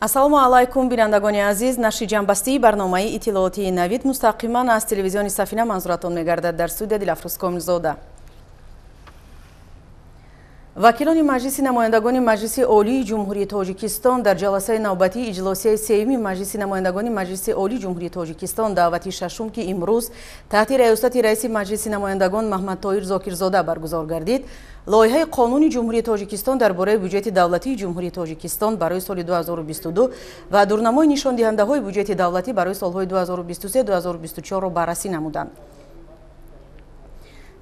Ассалому алайкум, бинандагони азиз. Нашри ҷамъбастии барномаи иттилоотии Навид мустақиман аз телевизиони Сафина манзуратон мегардад. Дар студия Дилафрӯз Комилзода. Вакилони Маҷлиси намояндагони Маҷлиси Олии Ҷумҳурии Тоҷикистон дар ҷаласаи навбатии иҷлосияи сеюми Маҷлиси намояндагони Маҷлиси Олии Ҷумҳурии Тоҷикистон, даъвати шашум, ки имрӯз таҳти раёсати раиси Маҷлиси намояндагон Маҳмадтоир Зокирзода баргузор гардид, лоиҳаи қонуни Ҷумҳурии Тоҷикистон дар бораи буҷети давлатии Ҷумҳурии Тоҷикистон барои соли 2022 ва дурнамои нишондиҳандаҳои буҷети давлатӣ барои солҳои 2023-2024-ро баррасӣ намуданд.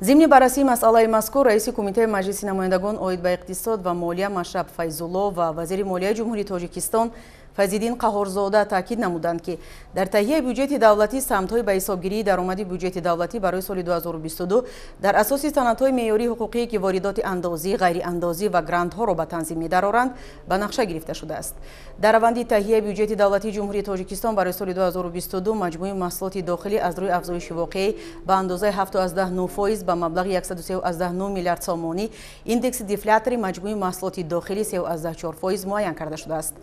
Зимни баррасии масъалаи мазкур раиси Кумитаи Маҷлиси намояндагон оид ба иқтисод ва молия Машраб Файзулло ва вазири молияи Ҷумҳурии Тоҷикистон Файзиддин Қаҳорзода таъкид намуданд, ки дар таҳияи буҷети давлатӣ самтҳои ба ҳисобгирии даромади буҷети давлатӣ барои соли 2022 дар асоси санадҳои меъёрии ҳуқуқие, ки воридоти андозӣ, ғайриандозӣ ва грантҳоро ба танзим медароранд, ба нақша гирифта шудааст. Дар раванди таҳияи буҷети давлатии Ҷумҳурии Тоҷикистон барои соли 2022 маҷмӯи маҳсулоти дохилӣ аз рӯи афзоиши воқеӣ ба андозаи 7,9% ба маблағи 103,9 миллиард сомонӣ, индекси дефлятори маҷмӯи маҳсулоти дохилӣ 3,4% муайян карда шудааст.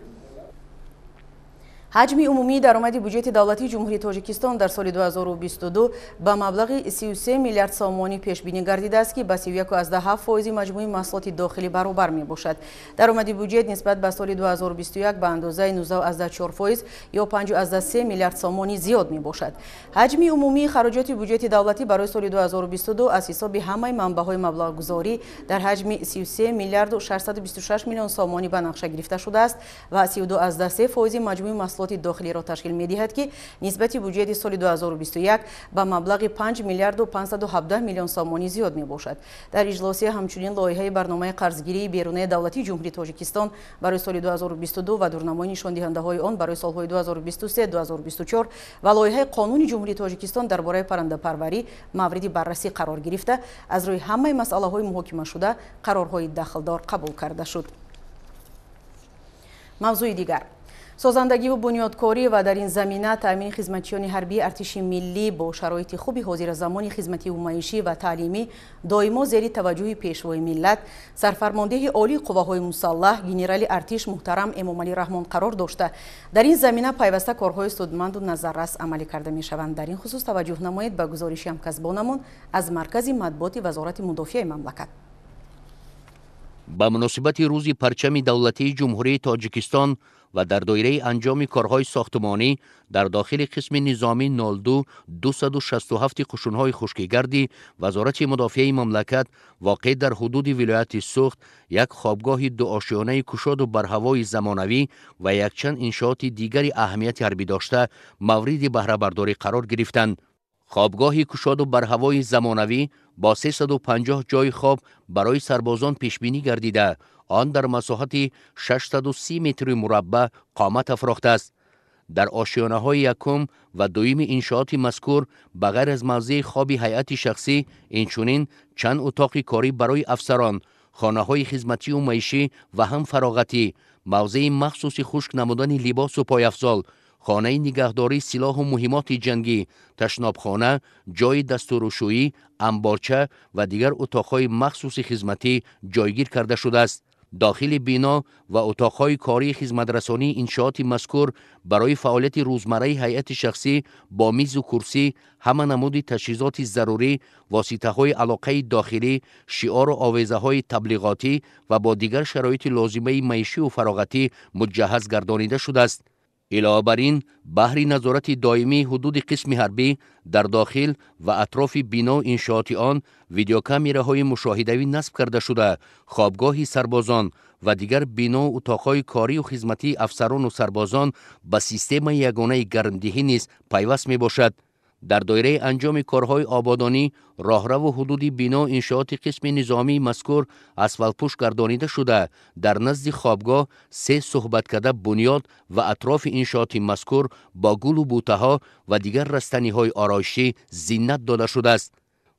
Ҳаҷми умумии даромади буҷети давлатии Ҷумҳурии Тоҷикистон дар соли 2022 ба маблағи 33 миллиард сомонӣ пешбинӣ гардидааст, ки ба 31,7% маҷмӯи маҳсулоти дохилӣ баробар мебошад. Даромади буҷет нисбат ба соли 2021 ба андозаи 19,4% ё 5,3 миллиард сомонӣ зиёд мебошад. Ҳаҷми умумии хароҷоти буҷети давлатӣ барои соли 2022 аз ҳисоби ҳамаи манбаъҳои маблағгузорӣ дар ҳаҷми 33 миллиарду 626 миллион сомонӣ ба нақша гирифта шудааст ва 32,3% маҷмӯи маҳсулоти дохилиро ташкил медиҳад, ки нисбати буҷети соли 2021 ба маблағи 5 миллиарду 517 миллион сомонӣ зиёд мебошад. Дар иҷлосия ҳамчунин лоиҳаи барномаи қарзгирии берунаи давлатии Ҷумҳурии Тоҷикистон барои соли 2022 ва дурнамои нишондиҳандаҳои он барои солҳои 2023-2024 ва лоиҳаи қонуни Ҷумҳурии Тоҷикистон дар бораи паррандапарварӣ мавриди баррасӣ қарор гирифта, аз рӯи ҳамаи масъалаҳои муҳокимашуда қарорҳои дахлдор қабул карда шуд. Мавзӯи дигар: созандагиву бунёдкорӣ ва дар ин замина таъмини хизматчиёни ҳарбии артиши миллӣ бо шароити хуби ҳозиразамони хизмативу маишӣ ва таълимӣ доимо зери таваҷҷӯҳи Пешвои миллат, Сарфармондеҳи Олии Қувваҳои Мусаллаҳ, генерали артиш муҳтарам Эмомалӣ Раҳмон қарор дошта, дар ин замина пайваста корҳои судманду назаррас амалӣ карда мешаванд. Дар ин хусус таваҷҷӯҳ намоед ба гузориши ҳамкасбонамон аз маркази матбуоти Вазорати мудофиаи мамлакат. Ба муносибати Рӯзи парчами давлатии Ҷумҳурии Тоҷикистон ва дар доираи анҷоми корҳои сохтмонӣ дар дохили қисми низомӣ 02 267 қушунҳои хушкигарди Вазорати мудофиаи мамлакат, воқеъ дар ҳудуди вилояти Суғд, як хобгоҳи дуошёнаи кушоду барҳавои замонавӣ ва якчанд иншооти дигари аҳамияти ҳарбӣ дошта мавриди баҳрабардорӣ қарор гирифтанд. Хобгоҳи кушоду барҳавои замонавӣ бо 350 ҷойи хоб барои сарбозон пешбинӣ гардида, он дар масоҳати 630 метри мураббаъ қомат афрохтааст. Дар ошёнаҳои якум ва дуюми иншооти мазкур ба ғайр аз мавзеи хоби ҳайати шахсӣ, инчунин чанд утоқи корӣ барои афсарон, хонаҳои хизматию маишӣ ва ҳам фароғатӣ, мавзеи махсуси хушк намудани либосу пойафзол, хонаи нигаҳдории силоҳу муҳимоти ҷангӣ, ташнобхона, ҷойи дастурушӯӣ, амборча ва дигар утоқҳои махсуси хизматӣ ҷойгир карда шудааст. Дохили бино ва утоқҳои кории хизматрасонии иншооти мазкур барои фаъолияти рӯзмарраи ҳайати шахсӣ бо мизу курсӣ, ҳама намуди таҷҳизоти зарурӣ, воситаҳои алоқаи дохилӣ, шиору овезаҳои таблиғотӣ ва бо дигар шароити лозимаи маишию фароғатӣ муҷаҳҳаз гардонида шудааст. Илова бар ин, баҳри назорати доимии ҳудуди қисми ҳарбӣ дар дохил ва атрофи бино иншооти он видеокамераҳои мушоҳидавӣ насб карда шуда, хобгоҳи сарбозон ва дигар бино утоқҳои корию хизматии афсарону сарбозон ба системаи ягонаи гармдиҳӣ низ пайваст мебошад. Дар доираи анҷоми корҳои ободонӣ роҳраву ҳудуди бино иншооти қисми низомии мазкур асфалтпӯш гардонида шуда, дар назди хобгоҳ се суҳбаткада бунёд ва атрофи иншооти мазкур бо гулу бутаҳо ва дигар растаниҳои ороишӣ зинат дода шудааст.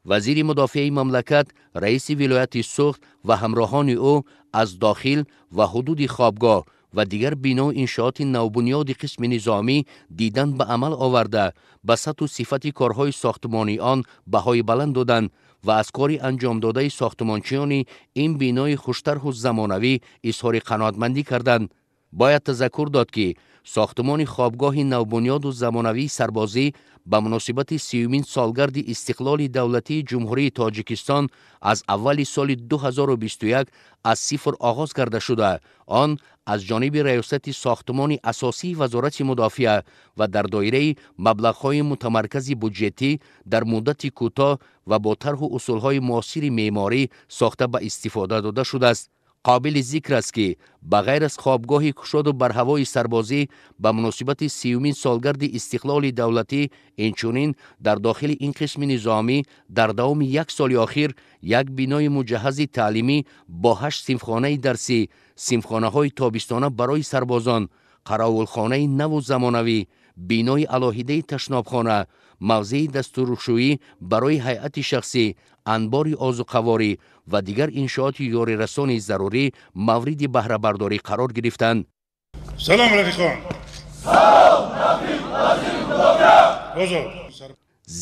Вазири мудофиаи мамлакат, раиси вилояти Суғд ва ҳамроҳони ӯ аз дохил ва ҳудуди хобгоҳ ва дигар бино иншооти навбунёди қисми низомӣ дидан ба амал оварда, ба сатҳу сифати корҳои сохтмонии он баҳои баланд доданд ва аз кори анҷомдодаи сохтмончиёни ин бинои хуштарҳу замонавӣ изҳори қаноатмандӣ карданд. Бояд тазаккур дод, ки сохтмони хобгоҳи навбунёду замонавии сарбозӣ ба муносибати 30-умин солгарди истиқлоли давлатии Ҷумҳурии Тоҷикистон аз аввали соли 2021 аз сифр оғоз карда шуда, он аз ҷониби Раёсати сохтмони асосии Вазорати мудофиа ва дар доираи маблағҳои мутамаркази буҷетӣ дар муддати кӯтоҳ ва бо тарҳу усулҳои муосири меъморӣ сохта ба истифода дода шудааст. Қобили зикр аст, ки ба ғайр аз хобгоҳи кушоду барҳавои сарбозӣ ба муносибати 30-умин солгарди истиқлоли давлатӣ, инчунин дар дохили ин қисми низомӣ дар давоми як соли охир як бинои муҷаҳҳази таълимӣ бо 8 синфхонаи дарсӣ, синфхонаҳои тобистона барои сарбозон, қаровулхонаи наву замонавӣ, бинои алоҳидаи ташнобхона, мавзеи дастуршӯӣ барои ҳайати шахсӣ, анбори озуқаворӣ ва дигар иншооти ёрирасони зарурӣ мавриди баҳрабардорӣ қарор гирифтанд. Салом, рафиқон! Салом, рафиқ вазири мудофиа!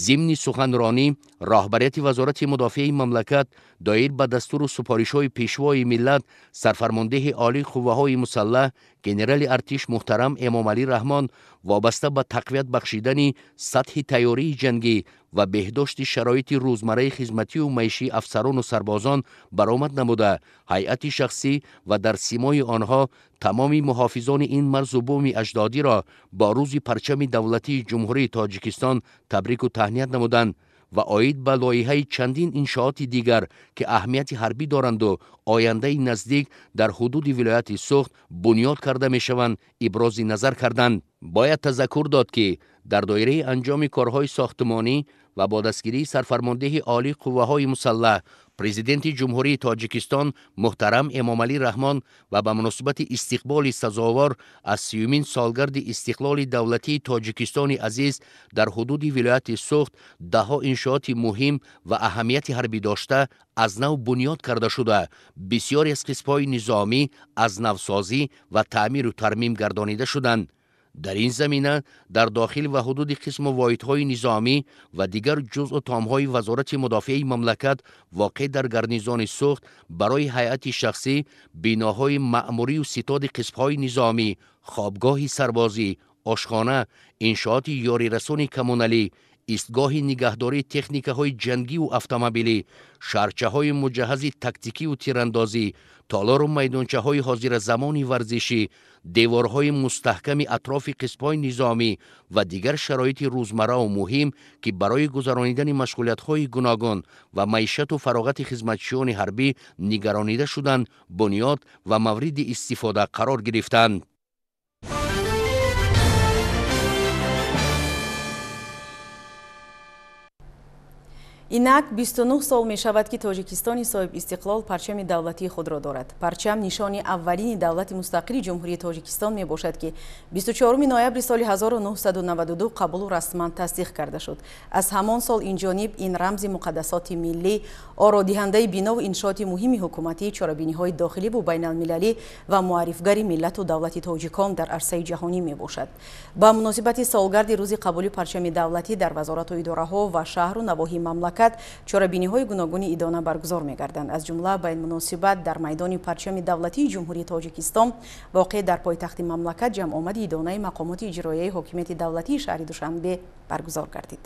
Зимни суханронӣ роҳбарияти Вазорати мудофиаи мамлакат доир ба дастуру супоришҳои Пешвои миллат, сарфармондеҳи олии қувваҳои мусаллаҳ, генерали артиш муҳтарам Эмомалӣ Раҳмон вобаста ба тақвият бахшидани сатҳи тайёрии ҷангӣ ва беҳдошти шароити рӯзмарраи хизматию маишии афсарону сарбозон баромад намуда, ҳайати шахсӣ ва дар симои онҳо тамоми муҳофизони ин марзу буми аҷдодиро бо рӯзи парчами давлатии Ҷумҳурии Тоҷикистон табрику таҳният намуданд ва оид ба лоиҳаи чандин иншооти дигар, ки аҳамияти ҳарбӣ доранду ояндаи наздик дар ҳудуди вилояти Суғд бунёд карда мешаванд, ибрози назар карданд. Бояд тазаккур дод, ки дар доираи анҷоми корҳои сохтмонӣ ва бо дастгирии сарфармондеҳи олии қувваҳои мусаллаҳ, Президенти Ҷумҳурии Тоҷикистон муҳтарам Эмомалӣ Раҳмон ва ба муносибати истиқболи сазовор аз 30-умин солгарди истиқлоли давлатии Тоҷикистони азиз дар ҳудуди вилояти Суғд даҳҳо иншооти муҳим ва аҳамияти ҳарбӣ дошта аз нав бунёд карда шуда, бисёре аз қисмҳои низомӣ аз навсозӣ ва таъмиру тармим гардонида шуданд. Дар ин замина дар дохил ва ҳудуди қисму воҳидҳои низомӣ ва дигар ҷузъу томҳои Вазорати мудофиаи мамлакат воқеъ дар гарнизони Суғд барои ҳайати шахсӣ биноҳои маъмурию ситоди қисмҳои низомӣ, хобгоҳи сарбозӣ, ошхона, иншооти ёрирасони коммуналӣ, истгоҳи нигаҳдории техникаҳои ҷангиву автомобилӣ, шаҳрчаҳои муҷаҳҳази тактикиву тирандозӣ, толору майдончаҳои ҳозиразамони варзишӣ, деворҳои мустаҳками атрофи қисмҳои низомӣ ва дигар шароити рӯзмарраву муҳим, ки барои гузаронидани машғулиятҳои гуногун ва маишату фароғати хизматчиёни ҳарбӣ нигаронида шуданд, бунёд ва мавриди истифода қарор гирифтанд. Инак 29 сол мешавад, ки Тоҷикистони соҳиб истиқлол парчами давлатии худро дорад. Парчам нишони аввалини давлати мустақили Ҷумҳурии Тоҷикистон мебошад, ки 24 ноябри соли 1992 қабулу расман тасдиқ карда шуд. Аз ҳамон сол инҷониб ин рамзи муқаддасоти миллӣ, ородиҳандаи бинову иншооти муҳими ҳукуматӣ, чорабиниҳои дохиливу байналмилалӣ ва муаррифгари миллату давлати тоҷикон дар арсаи ҷаҳонӣ мебошад. Ба муносибати солгарди рӯзи қабули парчами давлатӣ дар вазорату идораҳо ва шаҳру навоҳии мамлакат чорабиниҳои гуногуни идона баргузор мегарданд. Аз ҷумла ба ин муносибат дар майдони парчами давлатии Ҷумҳурии Тоҷикистон воқеъ дар пойтахти мамлакат ҷамъомади идонаи мақомоти иҷроияи ҳокимияти давлатии шаҳри Душанбе баргузор гардид.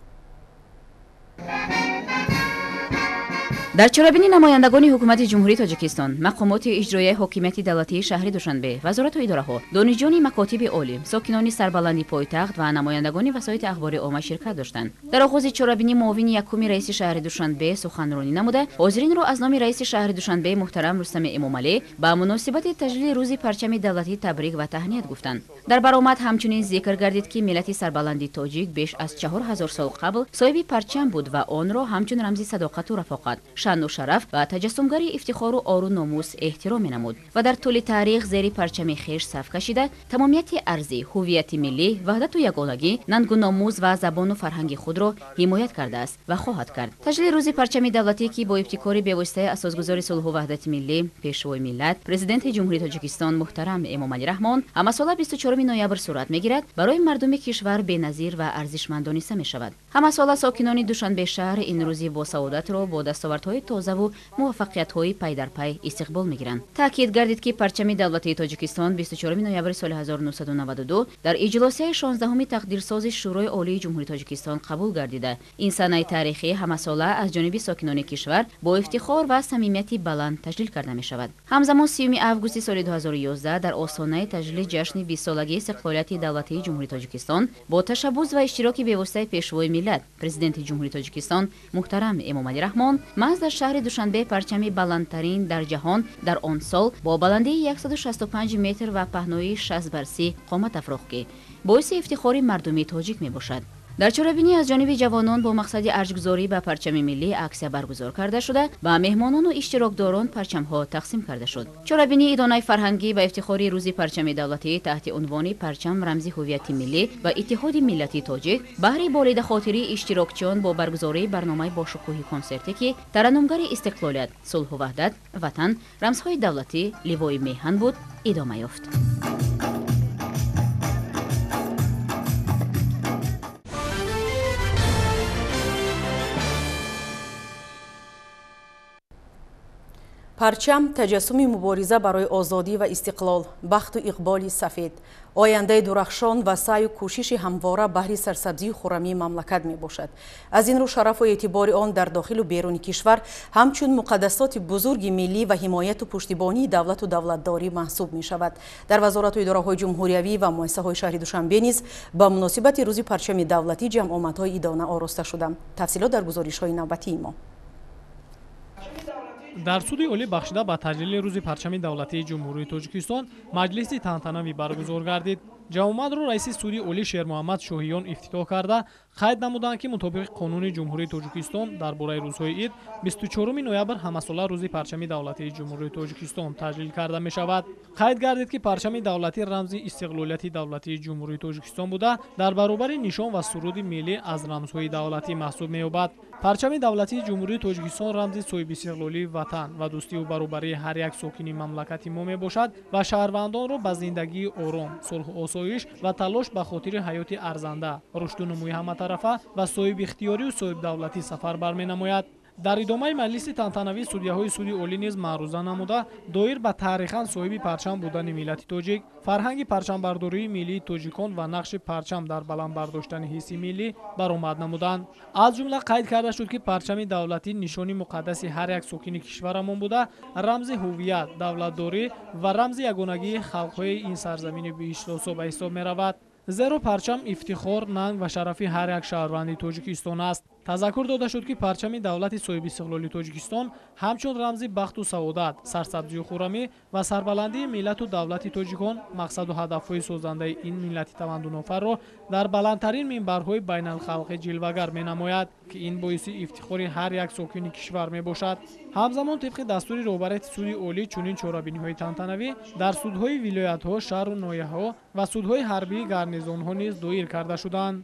Дар чорабинӣ намояндагони ҳукумати Ҷумҳурии Тоҷикистон, мақомоти иҷроияи ҳокимияти давлатии шаҳри Душанбе, вазорату идораҳо, донишҷӯёни макотиби олӣ, сокинони сарбаланди пойтахт ва намояндагони васоити ахбори омма ширкат доштанд. Дар оғози чорабинӣ муовини якуми раиси шаҳри Душанбе суханронӣ намуда, ҳозиринро аз номи раиси шаҳри Душанбе муҳтарам Рустами Эмомалӣ ба муносибати таҷлили рӯзи парчами давлатӣ табрик ва таҳният гуфтанд. Дар баромад ҳамчунин зикр гардид, ки миллати сарбаланди тоҷик беш аз 4000 сол қабл соҳиби парчам буд ва онро ҳамчун рамзи садоқату рафоқат, шаъну шараф ва таҷассумгари ифтихору ору номус эҳтиром менамуд ва дар тӯли таърих зери парчами хеш саф кашида тамомияти арзӣ, ҳуввияти миллӣ, ваҳдату ягонагӣ, нангу номус ва забону фарҳанги худро ҳимоят кардааст ва хоҳад кард. Таҷлили рӯзи парчами давлатӣ, ки бо ибтикори бевоситаи асосгузори сулҳу ваҳдати миллӣ, Пешвои миллат, Президенти Ҷумҳурии Тоҷикистон муҳтарам Эмомалӣ Раҳмон ҳамасола 24 ноябр сурат мегирад, барои мардуми кишвар беназир ва арзишманд дониста мешавад. Ҳамасола сокинони Душанбе шаҳр ин рӯзи босаодатро бо дастовардҳои тозаву муваффақиятҳои пайдарпай истиқбол мегиранд. Таъкид гардид, ки парчами давлатии Тоҷикистон 24 ноябри соли 1992 дар иҷлосияи 16-уми тақдирсози Шӯрои Олии Ҷумҳурии Тоҷикистон қабул гардида. Ин санаи таърихӣ ҳамасола аз ҷониби сокинони кишвар бо ифтихор ва самимияти баланд таҷлил карда мешавад. Ҳамзамон 30 августи соли 2011 дар остонаи таҷлили ҷашни 20-солагии истиқлолияти давлатии Ҷумҳурии Тоҷикистон бо ташаббус ва иштироки бевоситаи Пешвои миллат, Президенти Ҷумҳурии Тоҷикистон муҳтарам Эмомалӣ Раҳмон, маҳз дар шаҳри Душанбе парчами баландтарин дар ҷаҳон дар он сол бо баландии 165 метр ва паҳноии 60 бар 30 қомат афрохт, ки боиси ифтихори мардуми тоҷик мебошад. Дар чорабинӣ аз ҷониби ҷавонон бо мақсади арҷгузорӣ ба парчами миллӣ аксия баргузор карда шуда, ба меҳмонону иштирокдорон парчамҳо тақсим карда шуд. Чорабинии идонаи фарҳангӣ ба ифтихори рӯзи парчами давлатӣ таҳти унвони «Парчам рамзи ҳуввияти миллӣ ва иттиҳоди миллати тоҷик» баҳри болидахотирии иштирокчиён бо баргузории барномаи бошукӯҳи консерте, ки тараннумгари истиқлолият, сулҳу ваҳдат, ватан, рамзҳои давлатӣ, ливои меҳан буд, идома ёфт. Парчам таҷассуми мубориза барои озодӣ ва истиқлол, бахту иқболи сафед, ояндаи дурахшон ва саъю кӯшиши ҳамвора баҳри сарсабзию хуррамии мамлакат мебошад. Аз ин рӯ шарафу эътибори он дар дохилу беруни кишвар ҳамчун муқаддасоти бузурги миллӣ ва ҳимояту пуштибонии давлату давлатдорӣ маҳсуб мешавад. Дар вазорату идораҳои ҷумҳуриявӣ ва муассисаҳои шаҳри Душанбе низ ба муносибати рӯзи парчами давлатӣ ҷамъомадҳои идона ороста шуданд. Тафсилот дар гузоришҳои навбатии мо. Дар суди олӣ бахшида ба таҷлили рӯзи парчами давлатии Ҷумҳурии Тоҷикистон маҷлиси тантанавӣ баргузор гардид. Ҷамъомадро раиси суди олӣ Шермуҳаммад Шоҳиён ифтитоҳ карда, қайд намуданд, ки мутобиқи қонуни Ҷумҳурии Тоҷикистон дар бораи рӯзҳои ид 24 ноябр ҳамасола рӯзи парчами давлатии Ҷумҳурии Тоҷикистон таҷлил карда мешавад. Қайд гардид, ки парчами давлатӣ рамзи истиқлолияти давлатии Ҷумҳурии Тоҷикистон буда, дар баробари нишон ва суруди миллӣ аз рамзҳои давлатӣ маҳсуб меёбад. Парчами давлатии Ҷумҳурии Тоҷикистон рамзи соҳибистиқлолии ватан ва дӯстию баробарии ҳар як сокини мамлакати мо мебошад ва шаҳрвандонро ба зиндагии ором, сулҳу осоиш ва талош ба хотири ҳаёти арзанда, рушду нумӯи ҳаматарафа ва соҳибихтиёрию соҳибдавлатӣ сафарбар менамояд. Дар идомаи маҷлиси тантанавӣ судяҳои суди олӣ низ маъруза намуда, доир ба таърихан соҳиби парчам будани миллати тоҷик, фарҳанги парчамбардории миллии тоҷикон ва нақши парчам дар баланд бардоштани ҳисси миллӣ баромад намуданд. Аз ҷумла қайд карда шуд, ки парчами давлатӣ нишони муқаддаси ҳар як сокини кишварамон буда, рамзи ҳуввият, давлатдорӣ ва рамзи ягонагии халқҳои ин сарзамини биҳиштосо ба ҳисоб меравад. Зеро парчам ифтихор, нанг ва шарафи ҳар як шаҳрванди Тоҷикистон аст. Тазаккур дода шуд, ки парчами давлати соҳибистиқлоли Тоҷикистон ҳамчун рамзи бахту саодат, сарсабзию хуррамӣ ва сарбаландии миллату давлати тоҷикон мақсаду ҳадафҳои созандаи ин миллати тамаддунофарро дар баландтарин минбарҳои байналхалқӣ ҷилвагар менамояд, ки ин боиси ифтихори ҳар як сокини кишвар мебошад. Ҳамзамон тибқи дастури роҳбарияти суди олӣ чунин чорабиниҳои тантанавӣ дар судҳои вилоятҳо, шаҳру ноҳияҳо ва судҳои ҳарбии гарнизонҳо низ доир карда шуданд.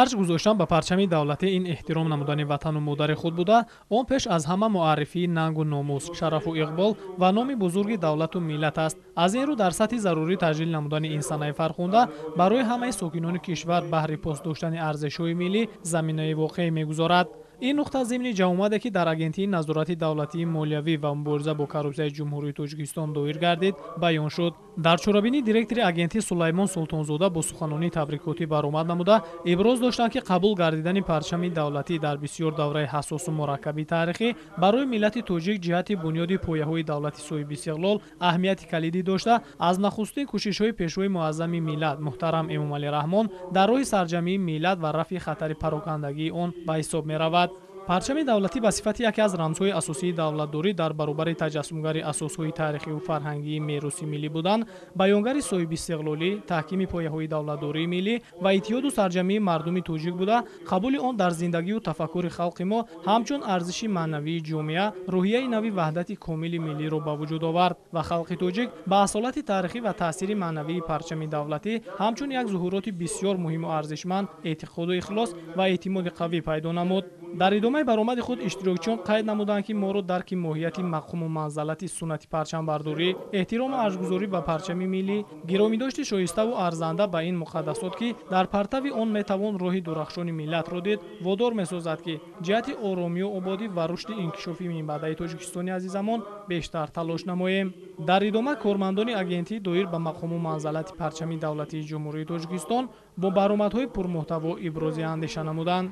Арҷ гузоштан ба парчами давлатӣ ин эҳтиром намудани ватану модари худ буда, он пеш аз ҳама муаррифии нангу номус, шарафу иқбол ва номи бузурги давлату миллат аст. Аз ин рӯ дар сатҳи зарурӣ таҷлил намудани ин санаи фархунда барои ҳамаи сокинони кишвар баҳри пос доштани арзишҳои миллӣ заминаи воқеӣ мегузорад. Ин нуқта зимни ҷамъомаде, ки дар Агентии назорати давлатии молиявӣ ва мубориза бо коррупсияи Ҷумҳурии Тоҷикистон доир гардид, баён шуд. Дар чорабинӣ директори агентӣ Сулаймон Султонзода бо суханони табрикотӣ баромад намуда, иброз доштанд, ки қабул гардидани парчами давлатӣ дар бисёр давраи ҳассосу мураккаби таърихӣ барои миллати тоҷик ҷиҳати бунёди пояҳои давлати соҳибистиқлол аҳамияти калидӣ дошта, аз нахустин кӯшишҳои пешвои муаззами миллат муҳтарам Эмомалӣ Раҳмон дар роҳи сарҷамъии миллат ва рафъи хатари парокандагии он ба ҳисоб меравад. Парчами давлатӣ ба сифати яке аз рамзҳои асосии давлатдорӣ дар баробари таҷассумгари асосҳои таърихиву фарҳангии мероси миллӣ будан, баёнгари соҳибистиқлолӣ, таҳкими пояҳои давлатдории миллӣ ва иттиҳоду сарҷамъии мардуми тоҷик буда, қабули он дар зиндагию тафаккури халқи мо ҳамчун арзиши маънавии ҷомеа рӯҳияи нави ваҳдати комили миллиро ба вуҷуд овард ва халқи тоҷик ба асолати таърихӣ ва таъсири маънавии парчами давлатӣ ҳамчун як зуҳуроти бисёр муҳиму арзишманд эътиқоду ихлос ва эътимоди қавӣ пайдо намуд. Дар идомаи баромади худ иштирокчиён қайд намуданд, ки моро дарки моҳияти мақому манзалати суннати парчамбардорӣ, эҳтирому арҷгузорӣ ба парчами миллӣ, гиромидошти шоиставу арзанда ба ин муқаддасот, ки дар партави он метавон роҳи дурахшони миллатро дид, водор месозад, ки ҷиҳати оромию ободӣ ва рушди инкишофи минбаъдаи Тоҷикистони азизамон бештар талош намоем. Дар идома кормандони агентӣ доир ба мақому манзалати парчами давлатии Ҷумҳурии Тоҷикистон бо баромадҳои пурмуҳтаво ибрози андеша намуданд.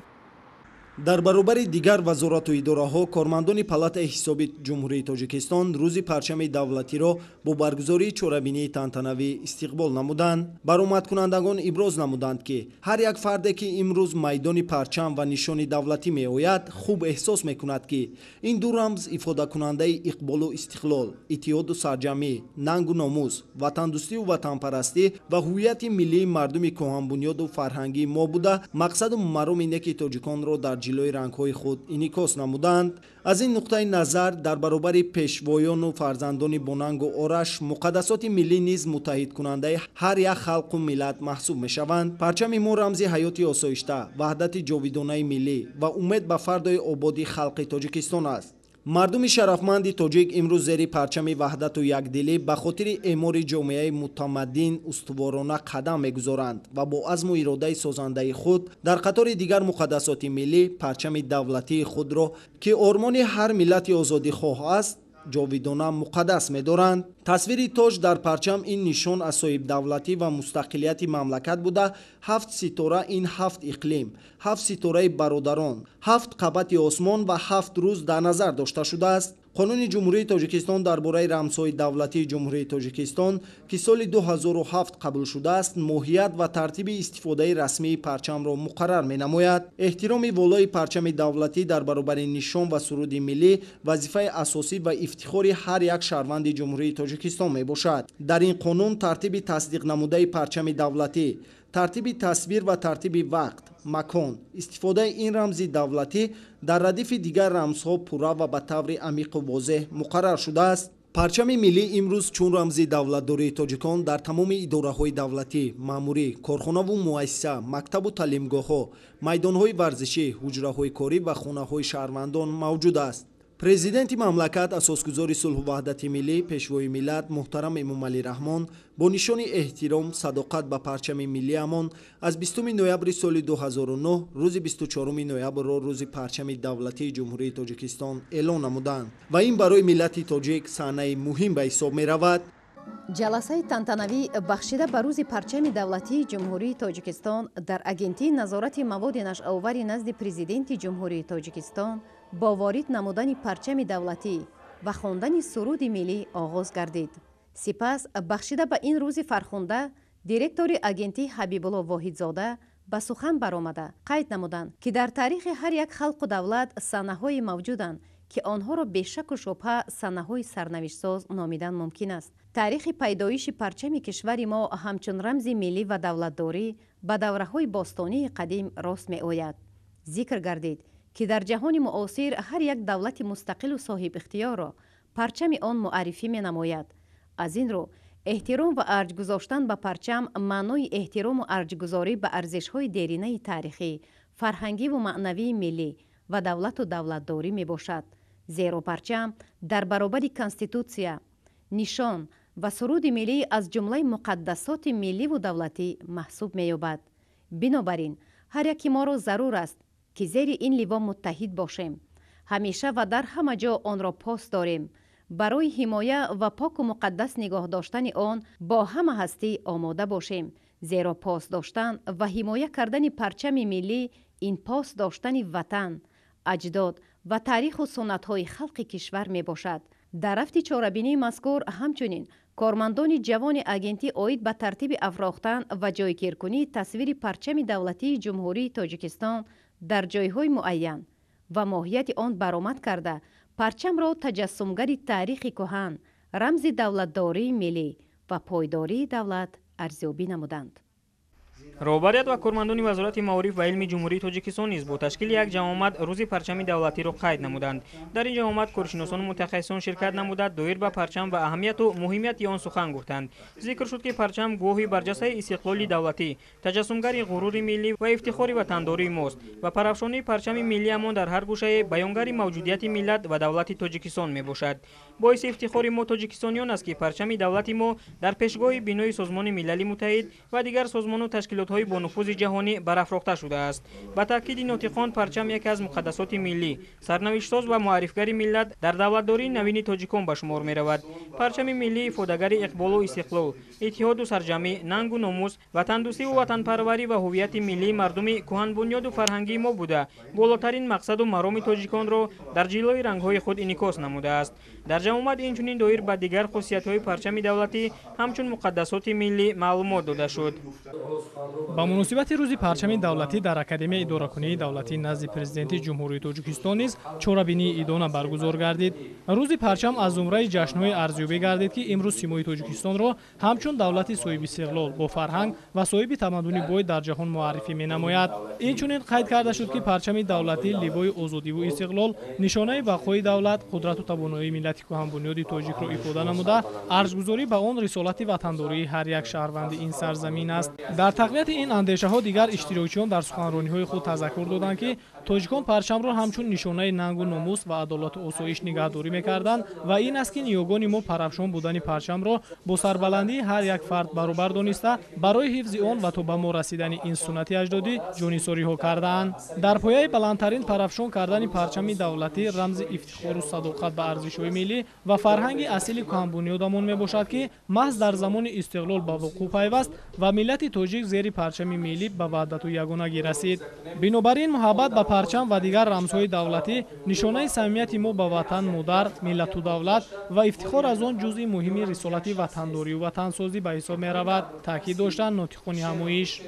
Дар баробари дигар вазорату идораҳо, кормандони Палатаи ҳисоби Ҷумҳурии Тоҷикистон рӯзи парчами давлатиро бо баргузории чорабинии тантанавӣ истиқбол намуданд. Баромадкунандагон иброз намуданд, ки ҳар як фарде, ки имрӯз майдони парчам ва нишони давлатӣ меояд, хуб эҳсос мекунад, ки ин ду рамз ифодакунандаи иқболу истиқлол, иттиҳоду сарҷамӣ, нангу номус, ватандӯстиву ватанпарастӣ ва ҳуввияти миллии мардуми кӯҳанбунёду фарҳангии мо буда, мақсаду мароми неки тоҷиконро дар ҷилои рангҳои худ инъикос намуданд. Аз ин нуқтаи назар, дар баробари пешвоёну фарзандони бонангу ораш, муқаддасоти миллӣ низ муттаҳидкунандаи ҳар як халқу миллат маҳсуб мешаванд. Парчами мо рамзи ҳаёти осоишта, ваҳдати ҷовидонаи миллӣ ва умед ба фардои ободи халқи Тоҷикистон аст. Мардуми шарафманди тоҷик имрӯз зери парчами ваҳдату якдилӣ ба хотири эъмори ҷомеаи мутамаддин устуворона қадам мегузоранд ва бо азму иродаи созандаи худ дар қатори дигар муқаддасоти миллӣ парчами давлатии худро, ки ормони ҳар миллати озодихоҳ аст, ҷовидона муқаддас медоранд. Тасвири тоҷ дар парчам ин нишон аз соҳибдавлатӣ ва мустақилияти мамлакат буда, ҳафт ситора ин ҳафт иқлим, ҳафт ситораи бародарон, ҳафт қабати осмон ва ҳафт рӯз дар назар дошта шудааст. Қонуни Ҷумҳурии Тоҷикистон дар бораи рамзҳои давлатии Ҷумҳурии Тоҷикистон, ки соли 2007 қабул шудааст, моҳият ва тартиби истифодаи расмии парчамро муқаррар менамояд. Эҳтироми волои парчами давлатӣ дар баробари нишон ва суруди миллӣ вазифаи асосӣ ва ифтихори ҳар як шаҳрванди Ҷумҳурии Тоҷикистон мебошад. Дар ин қонун тартиби тасдиқ намудаи парчами давлатӣ, тартиби тасвир ва тартиби вақт, макон, истифодаи ин рамзи давлатӣ дар радифи дигар рамзҳо пурра ва ба таври амиқу возеҳ муқаррар шудааст. Парчами миллӣ имрӯз чун рамзи давлатдории тоҷикон дар тамоми идораҳои давлатӣ, маъмурӣ, корхонаву муассиса, мактабу таълимгоҳҳо, майдонҳои варзишӣ, ҳуҷраҳои корӣ ва хонаҳои шаҳрвандон мавҷуд аст. Президенти мамлакат, асосгузори сулҳу ваҳдати миллӣ, пешвои миллат муҳтарам Эмомалӣ Раҳмон бо нишони эҳтиром, садоқат ба парчами миллиамон аз 20 ноябри соли 2009 рӯзи 24 ноябрро рӯзи парчами давлатии Ҷумҳурии Тоҷикистон эълон намуданд ва ин барои миллати тоҷик саҳнаи муҳим ба ҳисоб меравад. Ҷаласаи тантанавӣ бахшида ба рӯзи парчами давлатии Ҷумҳурии Тоҷикистон дар Агентии назорати маводи нашъаовари назди Президенти Ҷумҳурии Тоҷикистон бо ворид намудани парчами давлатӣ ва хондани суруди миллӣ оғоз гардид. Сипас бахшида ба ин рӯзи фархунда директори агентӣ Ҳабибулло Воҳидзода ба сухан баромада қайд намуданд, ки дар таърихи ҳар як халқу давлат саҳнаҳое мавҷуданд, ки онҳоро бешаку шубҳа саҳнаҳои сарнавиштсоз номидан мумкин аст. Таърихи пайдоиши парчами кишвари мо ҳамчун рамзи миллӣ ва давлатдорӣ ба давраҳои бостонии қадим рост меояд. Зикр гардид, ки дар ҷаҳони муосир ҳар як давлати мустақилу соҳибихтиёрро парчами он муаррифӣ менамояд. Аз ин рӯ эҳтиром ва арҷ гузоштан ба парчам маънои эҳтирому арҷгузорӣ ба арзишҳои деринаи таърихӣ, фарҳангиву маънавии миллӣ ва давлату давлатдорӣ мебошад. Зеро парчам дар баробари конститутсия, нишон ва суруди миллӣ аз ҷумлаи муқаддасоти милливу давлатӣ маҳсуб меёбад. Бинобар ин ҳар яки моро зарур аст, ки зери ин ливо муттаҳид бошем, ҳамеша ва дар ҳама ҷо онро пос дорем, барои ҳимоя ва поку муқаддас нигоҳ доштани он бо ҳама ҳастӣ омода бошем, зеро пос доштан ва ҳимоя кардани парчами миллӣ ин пос доштани ватан, аҷдод ва таъриху суннатҳои халқи кишвар мебошад. Дар рафти чорабинии мазкур ҳамчунин кормандони ҷавони агентӣ оид ба тартиби афрохтан ва ҷойгиркунии тасвири парчами давлатии Ҷумҳурии Тоҷикистон дар ҷойҳои муайян ва моҳияти он баромад карда, парчамро таҷассумгари таърихи кӯҳан, рамзи давлатдории миллӣ ва пойдории давлат арзёбӣ намуданд. Роҳбарият ва кормандони Вазорати маориф ва илми Ҷумҳурии Тоҷикистон низ бо ташкили як ҷамъомад рӯзи парчами давлатиро қайд намуданд. Дар ин ҷамъомад коршиносону мутахассисон ширкат намуда, доир ба парчам ва аҳамияту муҳимияти он сухан гуфтанд. Зикр шуд, ки парчам гувоҳи барҷастаи истиқлоли давлатӣ, таҷассумгари ғурури миллӣ ва ифтихори ватандории мост ва парафшонии парчами миллиамон дар ҳар гӯшае баёнгари мавҷудияти миллат ва давлати Тоҷикистон мебошад. Боиси ифтихори мо тоҷикистониён аст, ки парчами давлати мо дар пешгоҳи бинои Созмони Милали Муттаҳид ва дигар созмону ташкилотҳои бонуфузи ҷаҳонӣ барафрохта шудааст. Ба таъкиди нотиқон, парчам яке аз муқаддасоти миллӣ, сарнавиштсоз ва муаррифгари миллат дар давлатдории навини тоҷикон ба шумор меравад. Парчами миллӣ ифодагари иқболу истиқлол, иттиҳоду сарҷамӣ, нангу номус, ватандӯстиву ватанпарварӣ ва ҳуввияти миллии мардуми кӯҳанбунёду фарҳангии мо буда, болотарин мақсаду мароми тоҷиконро дар ҷилои рангҳои худ инъикос намудааст. Дар ҷамъомад инчунин доир ба дигар хусусиятҳои парчами давлатӣ ҳамчун муқаддасоти миллӣ маълумот дода шуд. Ба муносибати рӯзи парчами давлатӣ дар Академияи идоракунии давлатӣ назди Президенти Ҷумҳурии Тоҷикистон низ чорабинии идона баргузор гардид. Рӯзи парчам аз зумраи ҷашнҳои арзёбӣ гардид, ки имрӯз симои Тоҷикистонро ҳамчун давлати соҳиби истиқлол бо фарҳанг ва соҳиби тамаддуни бой дар ҷаҳон муаррифӣ менамояд. Инчунин қайд карда шуд, ки парчами давлатӣ ливои озодиву истиқлол, нишонаи бақои давлат, қудрату тавоноии миллати кӯҳанбунёди тоҷикро ифода намуда, арҷгузорӣ ба он рисолати ватандории ҳар як шаҳрванди ин сарзамин аст. Дар тақвияти ин андешаҳо дигар иштирокчиён дар суханрониҳои худ тазаккур доданд, ки тоҷикон парчамро ҳамчун нишонаи нангу номус ва адолату осоиш нигаҳдорӣ мекарданд ва ин аст, ки ниёгони мо парафшон будани парчамро бо сарбаландии ҳар як фард баробар дониста, барои ҳифзи он ва то ба мо расидани ин суннати аҷдодӣ ҷонисориҳо кардаанд. Дар пояи баландтарин парафшон кардани парчами давлатӣ рамзи ифтихору садоқат ба арзишҳои миллӣ ва фарҳанги асили кӯҳанбунёдамон мебошад, ки маҳз дар замони истиқлол ба вуқӯъ пайваст ва миллати тоҷик зери парчами миллӣ ба ваҳдату ягонагӣ расид. Бинобар ин муҳаббат ба парчам ва дигар рамзҳои давлатӣ нишонаи самимияти мо ба ватан, модар, миллату давлат ва ифтихор аз он ҷузъи муҳими рисолати ватандорию ватансозӣ ба ҳисоб меравад, таъкид доштанд нотиқони ҳамоиш.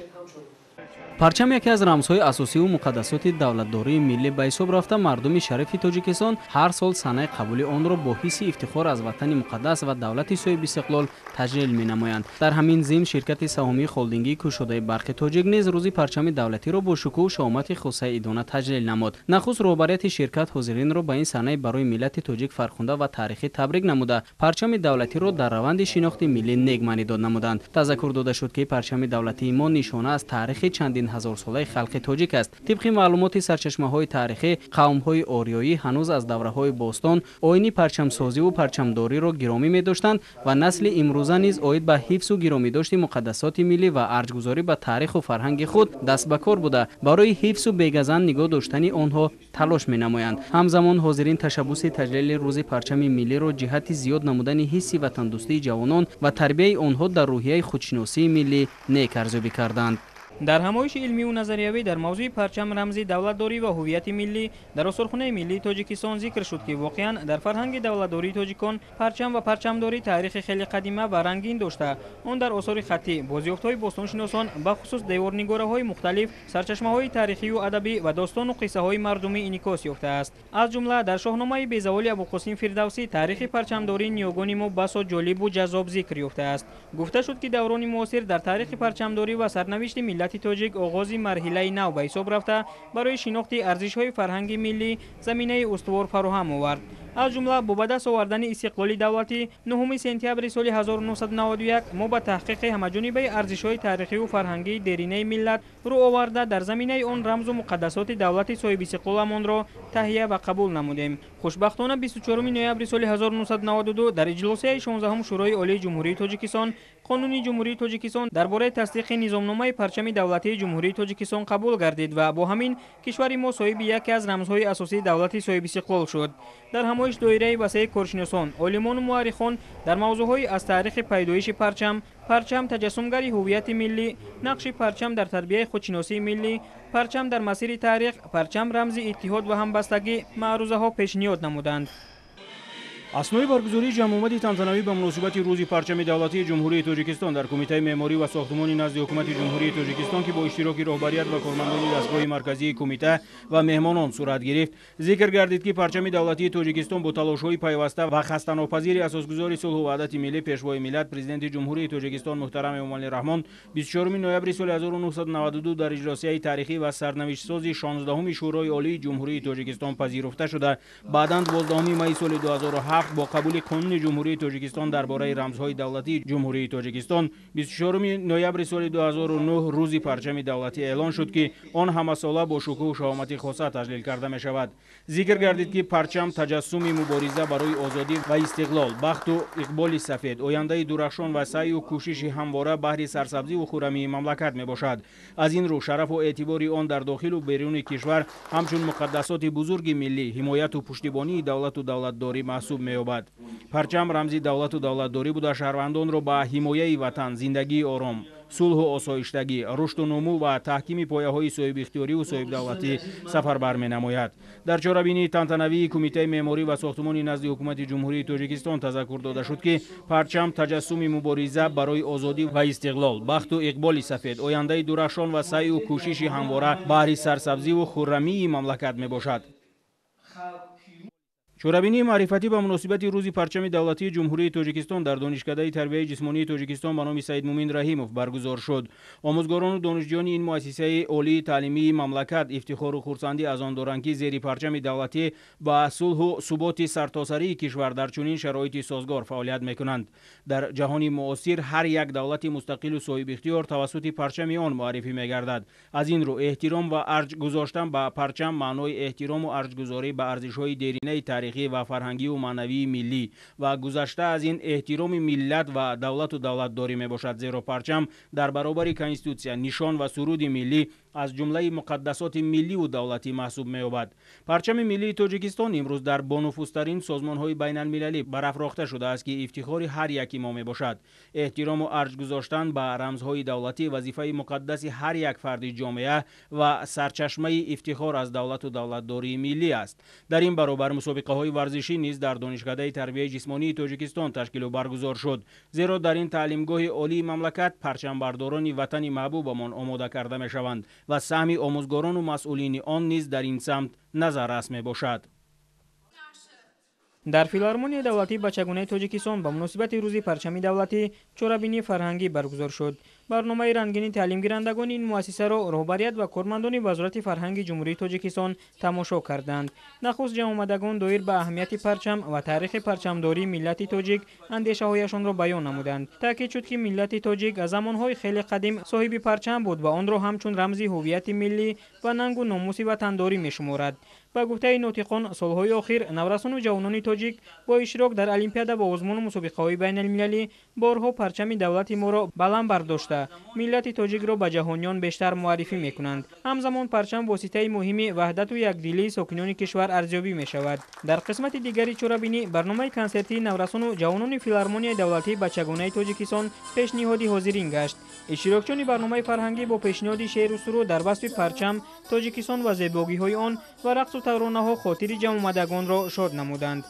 Парчам яке аз рамзҳои асосиву муқаддасоти давлатдории миллӣ ба ҳисоб рафта, мардуми шарифи Тоҷикистон ҳар сол санаи қабули онро бо ҳисси ифтихор аз ватани муқаддас ва давлати соҳибистиқлол таҷлил менамоянд. Дар ҳамин зимн ширкати саҳомии холдингии кушодаи барқи тоҷик низ рӯзи парчами давлатиро бо шукӯҳу шаҳомати хусаи идона таҷлил намуд. Нахуст роҳбарияти ширкат ҳозиринро ба ин санаи барои миллати тоҷик фархунда ва таърихӣ табрик намуда, парчами давлатиро дар раванди шинохти миллӣ нек маънӣ дод намуданд. Тазаккур дода шуд, ки парчами давлатии мо нишона аз таърихи чандин ҳазорсолаи халқи тоҷик аст. Тибқи маълумоти сарчашмаҳои таърихӣ, қавмҳои ориёӣ ҳанӯз аз давраҳои бостон оини парчамсозиву парчамдориро гиромӣ медоштанд ва насли имрӯза низ оид ба ҳифзу гиромидошти муқаддасоти миллӣ ва арҷгузорӣ ба таъриху фарҳанги худ даст ба кор буда, барои ҳифзу бегазанд нигоҳ доштани онҳо талош менамоянд. Ҳамзамон ҳозирин ташаббуси таҷлили рӯзи парчами миллиро ҷиҳати зиёд намудани ҳисси ватандӯстии ҷавонон ва тарбияи онҳо дар рӯҳияи худшиносии миллӣ нек арзёбӣ карданд. Дар ҳамоиши илмиву назариявӣ дар мавзӯи парчам рамзи давлатдорӣ ва ҳуввияти миллӣ дар осорхонаи миллии Тоҷикистон зикр шуд, ки воқеан дар фарҳанги давлатдории тоҷикон парчам ва парчамдорӣ таърихи хеле қадима ва рангин дошта, он дар осори хаттӣ, бозёфтҳои бостоншиносон, бахусус деворнигораҳои мухталиф, сарчашмаҳои таърихию адабӣ ва достону қиссаҳои мардумӣ инъикос ёфтааст. Аз ҷумла дар шоҳномаи безаволи Абуқосим Фирдавсӣ таърихи парчамдории ниёгони мо басо ҷолибу ҷаззоб зикр ёфтааст. Гуфта шуд, ки даврони муосир дар таърихи парчамдорӣ ва сарнавишти миллати тоҷик оғози марҳилаи нав ба ҳисоб рафта, барои шинохти арзишҳои фарҳанги миллӣ заминаи устувор фароҳам овард. Аз ҷумла бо ба даст овардани истиқлоли давлатӣ 9 сентябри соли 1991 мо ба таҳқиқи ҳамаҷонибаи арзишҳои таърихиву фарҳангии деринаи миллат рӯ оварда, дар заминаи он рамзу муқаддасоти давлати соҳибистиқлоламонро таҳия ва қабул намудем. Хушбахтона 24 ноябри соли 1992 дар иҷлосияи 16 Шӯрои Олии Ҷумҳурии Тоҷикистон Қонуни Ҷумҳурии Тоҷикистон дар бораи тасдиқи низомномаи парчами давлатии Ҷумҳурии Тоҷикистон қабул гардид ва бо ҳамин кишвари мо соҳиби яке аз рамзҳои асосии давлати соҳибистиқлол шуд. Дар ҳамоиш доираи васеи коршиносон, олимону муаррихон дар мавзӯъҳои аз таърихи пайдоиши парчам, парчам таҷассумгари ҳуввияти миллӣ, нақши парчам дар тарбияи худшиносии миллӣ, парчам дар масири таърих, парчам рамзи иттиҳод ва ҳамбастагӣ маърузаҳо пешниҳод намуданд. Аснои баргузории ҷамъомади тантанавӣ ба муносибати рӯзи парчами давлатии Ҷумҳурии Тоҷикистон дар Кумитаи меъморӣ ва сохтмони назди Ҳукумати Ҷумҳурии Тоҷикистон, ки бо иштироки роҳбарият ва кормандони дастгоҳи марказии кумита ва меҳмонон сурат гирифт, зикр гардид, ки парчами давлатии Тоҷикистон бо талошҳои пайваста ва хастанопазири асосгузори сулҳу ваҳдати миллӣ, Пешвои миллат, Президенти Ҷумҳурии Тоҷикистон муҳтарам Эмомалӣ Раҳмон 24 ноябри соли 1992 дар иҷлосияи таърихӣ ва сарнавиштсози 16-уми Шӯрои Олии Ҷумҳурии Тоҷикистон пазируфта шуда, баъдан 12 майи соли 2007 бо қабули Қонуни Ҷумҳурии Тоҷикистон дар бораи рамзҳои давлатии Ҷумҳурии Тоҷикистон 24 ноябри соли 2009 рӯзи парчами давлатӣ эълон шуд, ки он ҳамасола бо шукӯҳу шаҳомати хоса таҷлил карда мешавад. Зикр гардид, ки парчам таҷассуми мубориза барои озодӣ ва истиқлол, бахту иқболи сафед, ояндаи дурахшон ва саъю кӯшиши ҳамвора баҳри сарсабзиву хуррамии мамлакат мебошад. Аз ин рӯ шарафу эътибори он дар дохилу беруни кишвар ҳамчун муқаддасоти бузурги миллӣ, ҳимояту пуштибонии давлату давлатдорӣ маҳсуб меёбад. Парчам рамзи давлату давлатдорӣ буда, шаҳрвандонро ба ҳимояи ватан, зиндагии ором, сулҳу осоиштагӣ, рушду нумӯ ва таҳкими пояҳои соҳибихтиёриву соҳибдавлатӣ сафарбар менамояд. Дар чорабинии тантанавии Кумитаи меъморӣ ва сохтмони назди Ҳукумати Ҷумҳурии Тоҷикистон тазаккур дода шуд, ки парчам таҷассуми мубориза барои озодӣ ва истиқлол, бахту иқболи сафед, ояндаи дурахшон ва саъю кӯшиши ҳамвора баҳри сарсабзиву хуррамии мамлакат мебошад. Чорабинии маърифатӣ ба муносибати рӯзи парчами давлатии Ҷумҳурии Тоҷикистон дар Донишкадаи тарбияи ҷисмонии Тоҷикистон ба номи Саидмумин Раҳимов баргузор шуд. Омӯзгорону донишҷӯёни ин муассисаи олии таълимии мамлакат ифтихору хурсандӣ аз он доранд, ки зери парчами давлатӣ ба сулҳу суботи сартосарии кишвар дар чунин шароити созгор фаъолият мекунанд. Дар ҷаҳони муосир ҳар як давлати мустақилу соҳибихтиёр тавассути парчами он муаррифӣ мегардад. Аз ин рӯ эҳтиром ва арҷ гузоштан ба парчам маънои эҳтирому арҷгузорӣ ба арзишҳои деринаи таърихӣ ва фарҳангиву маънавии миллӣ ва гузашта аз ин эҳтироми миллат ва давлату давлатдорӣ мебошад, зеро парчам дар баробари конститутсия, нишон ва суруди миллӣ аз ҷумлаи муқаддасоти милливу давлатӣ маҳсуб меёбад. Парчами миллии Тоҷикистон имрӯз дар бонуфузтарин созмонҳои байналмилалӣ барафрохта шудааст, ки ифтихори ҳар яки мо мебошад. Эҳтирому арҷ гузоштан ба рамзҳои давлатӣ вазифаи муқаддаси ҳар як фарди ҷомеа ва сарчашмаи ифтихор аз давлату давлатдории миллӣ аст. Дар ин баробар мусобиқаҳои варзишӣ низ дар Донишкадаи тарбияи ҷисмонии Тоҷикистон ташкилу баргузор шуд, зеро дар ин таълимгоҳи олии мамлакат парчамбардорони ватани маҳбубамон омода карда мешаванд ва саҳми омӯзгорону масъулини он низ дар ин самт назаррас мебошад. Дар Филармонияи давлатии бачагонаи Тоҷикистон ба муносибати рӯзи парчами давлатӣ чорабинии фарҳангӣ баргузор шуд. Барномаи рангини таълимгирандагони ин муассисаро роҳбарият ва кормандони Вазорати фарҳанги Ҷумҳурии Тоҷикистон тамошо карданд. Нахуст ҷамъомадагон доир ба аҳамияти парчам ва таърихи парчамдории миллати тоҷик андешаҳояшонро баён намуданд. Таъкид шуд, ки миллати тоҷик аз замонҳои хеле қадим соҳиби парчам буд ва онро ҳамчун рамзи ҳуввияти миллӣ ва нангу номуси ватандорӣ мешуморад. Ба гуфтаи нотиқон, солҳои охир наврасону ҷавонони тоҷик бо иштирок дар олимпиада ва озмуну мусобиқаҳои байналмилалӣ борҳо парчами давлати моро баланд бардошта, миллати тоҷикро ба ҷаҳониён бештар муаррифӣ мекунанд. Ҳамзамон парчам воситаи муҳими ваҳдату якдилии сокинони кишвар арзёбӣ мешавад. Дар қисмати дигари чорабинӣ барномаи консертии наврасону ҷавонони Филармонияи давлатии бачагонаи Тоҷикистон пешниҳоди ҳозирин гашт. Иштирокчиёни барномаи фарҳангӣ бо пешниҳоди шеъру суруд дар васфи парчам, Тоҷикистон ва зебогиҳои он ва рақсу таронаҳо хотири ҷамъомадагонро шод намуданд.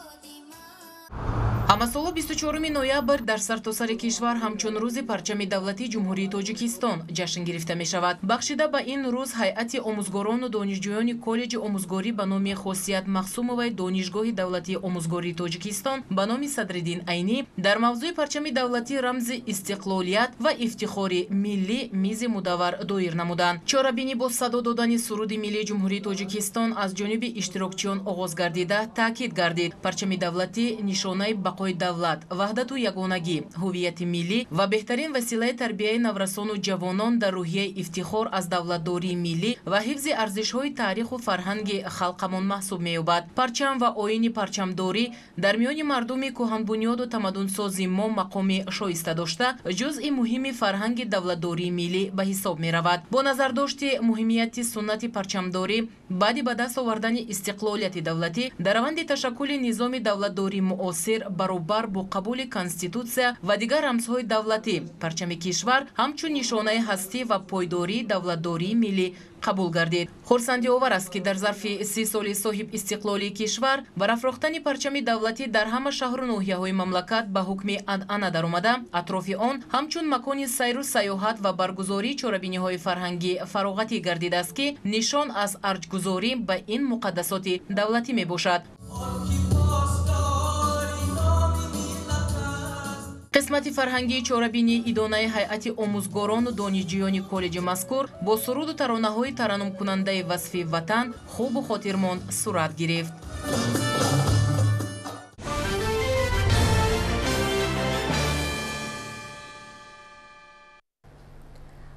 Ҳамасола 24 ноябр дар сартосари кишвар ҳамчун рӯзи парчами давлатии Ҷумҳурии Тоҷикистон ҷашн гирифта мешавад. Бахшида ба ин рӯз ҳайати омӯзгорону донишҷӯёни коллеҷи омӯзгорӣ ба номи Хосият Махсумоваи Донишгоҳи давлатии омӯзгории Тоҷикистон ба номи Садриддин Айнӣ дар мавзӯи парчами давлатӣ рамзи истиқлолият ва ифтихори миллӣ мизи мудаввар доир намуданд. Чорабинӣ бо садо додани суруди миллии Ҷумҳурии Тоҷикистон аз ҷониби иштирокчиён оғоз гардида таъкид гардид. Парчами давлатӣ нишонаи бақои давлат, ваҳдату ягонагӣ, ҳуввияти миллӣ ва беҳтарин василаи тарбияи наврасону ҷавонон дар рӯҳияи ифтихор аз давлатдории миллӣ ва ҳифзи арзишҳои таъриху фарҳанги халқамон маҳсуб меёбад. Парчам ва оини парчамдорӣ дар миёни мардуми кӯҳанбунёду тамаддунсози мо мақоми шоиста дошта, ҷузъи муҳими фарҳанги давлатдории миллӣ ба ҳисоб меравад. Бо назардошти муҳимияти суннати парчамдорӣ баъди ба даст овардани истиқлолияти давлатӣ дар раванди ташаккули низоми давлатдории муосир баробар бо қабули конститутсия ва дигар рамзҳои давлатӣ парчами кишвар ҳамчун нишонаи ҳастӣ ва пойдории давлатдории миллӣ Қабул гардид. Хурсандиовар аст, ки дар зарфи 30 соли соҳиб истиқлолии кишвар барафрохтани парчами давлатӣ дар ҳама шаҳру ноҳияҳои мамлакат ба ҳукми анъана даромада, атрофи он ҳамчун макони сайру сайёҳат ва баргузории чорабиниҳои фарҳангӣ фароғатӣ гардидааст, ки нишон аз арҷгузорӣ ба ин муқаддасоти давлатӣ мебошад. Қисмати фарҳангии чорабинии идонаи ҳайати омӯзгорону донишҷӯёни коллеҷи мазкур бо суруду таронаҳои тараннумкунандаи васфи ватан хубу хотирмон сурат гирифт.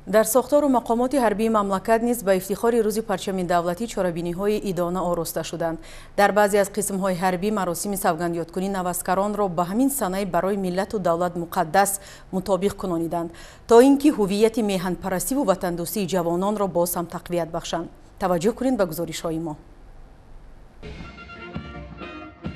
Дар сохтору мақомоти ҳарбии мамлакат низ ба ифтихори рӯзи парчами давлатӣ чорабиниҳои идона ороста шуданд. Дар баъзе аз қисмҳои ҳарбӣ маросими савгандёдкунӣ наваскаронро ба ҳамин санаи барои миллату давлат муқаддас мутобиқ кунониданд, то ин ки ҳуввияти меҳанпарастиву ватандӯстии ҷавононро боз ҳам тақвият бахшанд. Таваҷҷӯҳ кунед ба гузоришҳои мо.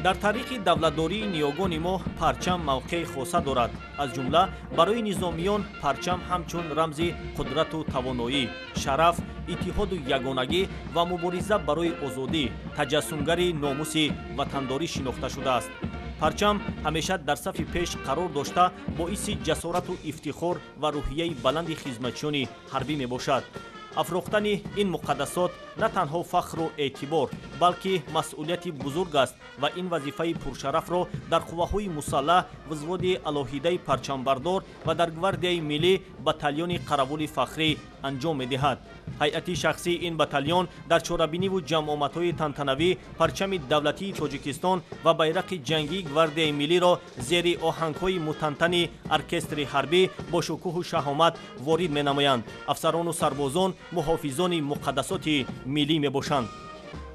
Дар таърихи давлатдории ниёгони мо парчам мавқеи хоса дорад. Аз ҷумла барои низомиён парчам ҳамчун рамзи қудрату тавоноӣ, шараф, иттиҳоду ягонагӣ ва мубориза барои озодӣ, таҷассумгари номуси ватандорӣ шинохта шудааст. Парчам ҳамеша дар сафи пеш қарор дошта, боиси ҷасорату ифтихор ва рӯҳияи баланди хизматчиёни ҳарбӣ мебошад. Афрохтани ин муқаддасот на танҳо фахру эътибор, балки масъулияти бузург аст ва ин вазифаи пуршарафро дар қувваҳои мусаллаҳ, взводи алоҳидаи парчамбардор ва дар гвардияи миллӣ батальони қаравули фахрӣ анҷом медиҳад. Ҳайати шахсии ин батальон дар чорабиниву ҷамъомадҳои тантанавӣ парчами давлатии Тоҷикистон ва байрақи ҷангии гвардияи миллиро зери оҳангҳои мутантани оркестри ҳарбӣ бо шукӯҳу шаҳомат ворид менамоянд. Афсарону сарбозон муҳофизони муқаддасоти миллӣ мебошанд.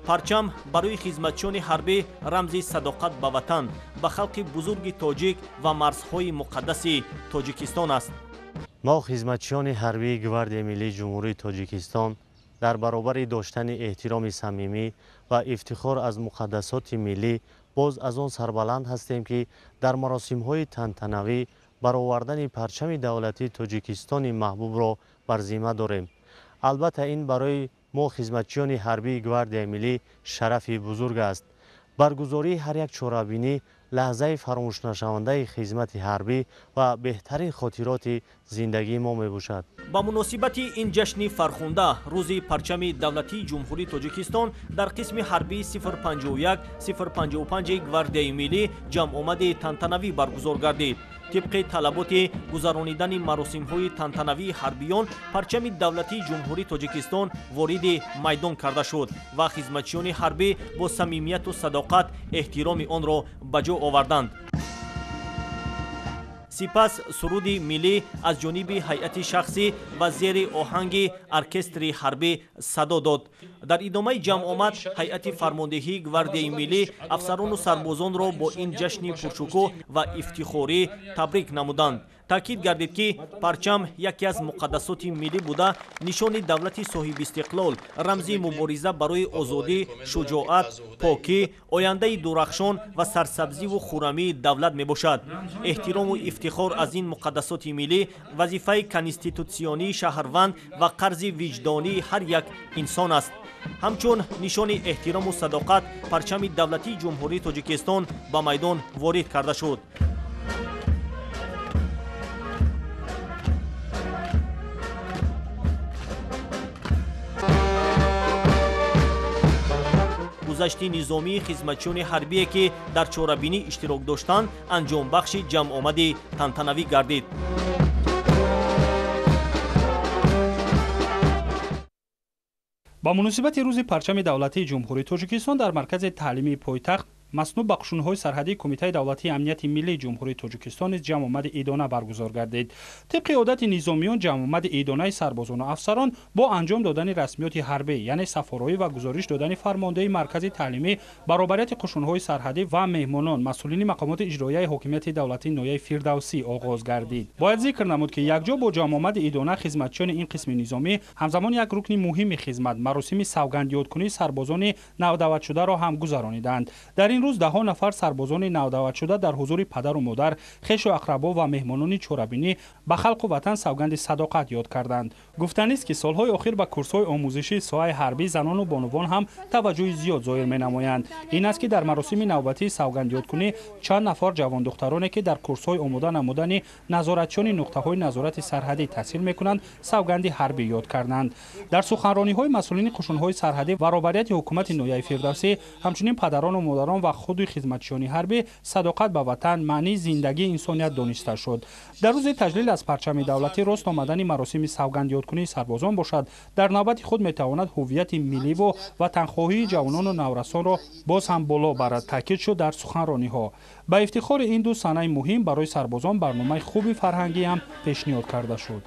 Парчам барои хизматчиёни ҳарбӣ рамзи садоқат ба ватан, ба халқи бузурги тоҷик ва марзҳои муқаддаси Тоҷикистон аст. Мо хизматчиёни ҳарбии гвардияи миллии Ҷумҳурии Тоҷикистон дар баробари доштани эҳтироми самимӣ ва ифтихор аз муқаддасоти миллӣ боз аз он сарбаланд ҳастем, ки дар маросимҳои тантанавӣ баровардани парчами давлатии Тоҷикистони маҳбубро бар зимма дорем. Албатта, ин барои мо хизматчиёни ҳарбии гвардияи миллӣ шарафи бузург аст. Баргузории ҳар як чорабинӣ лаҳзаи фаромӯшнашавандаи хизмати ҳарбӣ ва беҳтарин хотироти зиндагии мо мебошад. Ба муносибати ин ҷашни фархунда, рӯзи парчами давлатии Ҷумҳурии Тоҷикистон дар қисми ҳарбии 051 055 гвардияи миллӣ ҷамъомади тантанавӣ баргузор гардид. Тибқи талаботи гузаронидани маросимҳои тантанавии ҳарбиён, парчами давлатии Ҷумҳурии Тоҷикистон вориди майдон карда шуд ва хизматчиёни ҳарбӣ бо самимияту садоқат эҳтироми онро ба ҷо оварданд. Сипас суруди миллӣ аз ҷониби ҳайати шахсӣ ва зери оҳанги оркестри ҳарбӣ садо дод. Дар идомаи ҷамъомад ҳайати фармондеҳии гвардияи миллӣ афсарону сарбозонро бо ин ҷашни пуршукӯҳ ва ифтихорӣ табрик намуданд. Таъкид гардид, ки парчам яке аз муқаддасоти миллӣ буда, нишони давлати соҳибистиқлол, рамзи мубориза барои озодӣ, шуҷоат, покӣ, ояндаи дурахшон ва сарсабзиву хуррамии давлат мебошад. Эҳтирому ифтихор аз ин муқаддасоти миллӣ вазифаи конститутсионии шаҳрванд ва қарзи виҷдонии ҳар як инсон аст. Ҳамчун нишони эҳтирому садоқат парчами давлатии Ҷумҳурии Тоҷикистон ба майдон ворид карда шуд. Гузашти низомии хизматчиёни ҳарбие, ки дар чорабинӣ иштирок доштанд, анҷомбахши ҷамъомади тантанавӣ гардид. Ба муносибати рӯзи парчами давлатии Ҷумҳурии Тоҷикистон дар маркази таълимии пойтахт маснуб ба қушунҳои сарҳадии Кумитаи давлатии амнияти миллии Ҷумҳурии Тоҷикистон низ ҷамъомади идона баргузор гардид. Тибқи одати низомиён ҷамъомади идонаи сарбозону афсарон бо анҷом додани расмиёти ҳарбӣ, яъне сафороӣ ва гузориш додани фармондеҳи маркази таълимӣ, баробарияти қушунҳои сарҳадӣ ва меҳмонон, масъулини мақомоти иҷроияи ҳокимияти давлатии ноҳияи Фирдавсӣ оғоз гардид. Бояд зикр намуд, ки якҷо бо ҷамъомади идона хизматчиёни ин қисми низомӣ ҳамзамон як рукни муҳими хизмат, маросими савгандёдкунии сарбозони навдаъватшударо ҳам гузарониданд. Дар ин ин рӯз даҳҳо нафар сарбозони навдаъватшуда дар ҳузури падару модар, хешу ақрабо ва меҳмонони чорабинӣ ба халқу ватан савганди садоқат ёд карданд. Гуфтанист, ки солҳои охир ба курсҳои омӯзишии соҳаи ҳарбӣ занону бонувон ҳам таваҷҷӯҳи зиёд зоҳир менамоянд. Ин аст, ки дар маросими навбатии савгандёдкунӣ чанд нафар ҷавондухтароне, ки дар курсҳои омода намудани назоратчиёни нуқтаҳои назорати сарҳадӣ таҳсил мекунанд, савганди ҳарбӣ ёд карданд. Дар суханрониҳои масъулини қушунҳои сарҳадӣ ва роҳбарияти ҳукумати ноҳияи Фирдавсӣ, ҳамчунин падарону модарон ва худи хизматчиёни ҳарбӣ садоқат ба ватан маънии зиндагии инсоният дониста шуд. Дар рӯзи таҷлил аз парчами давлатӣ рост омадани маросими савгандёдкунии сарбозон бошад, дар навбати худ метавонад ҳуввияти милливу ватанхоҳии ҷавонону наврасонро боз ҳам боло барад, таъкид шуд дар суханрониҳо. Ба ифтихори ин ду санаи муҳим барои сарбозон барномаи хуби фарҳангӣ ҳам пешниҳод карда шуд.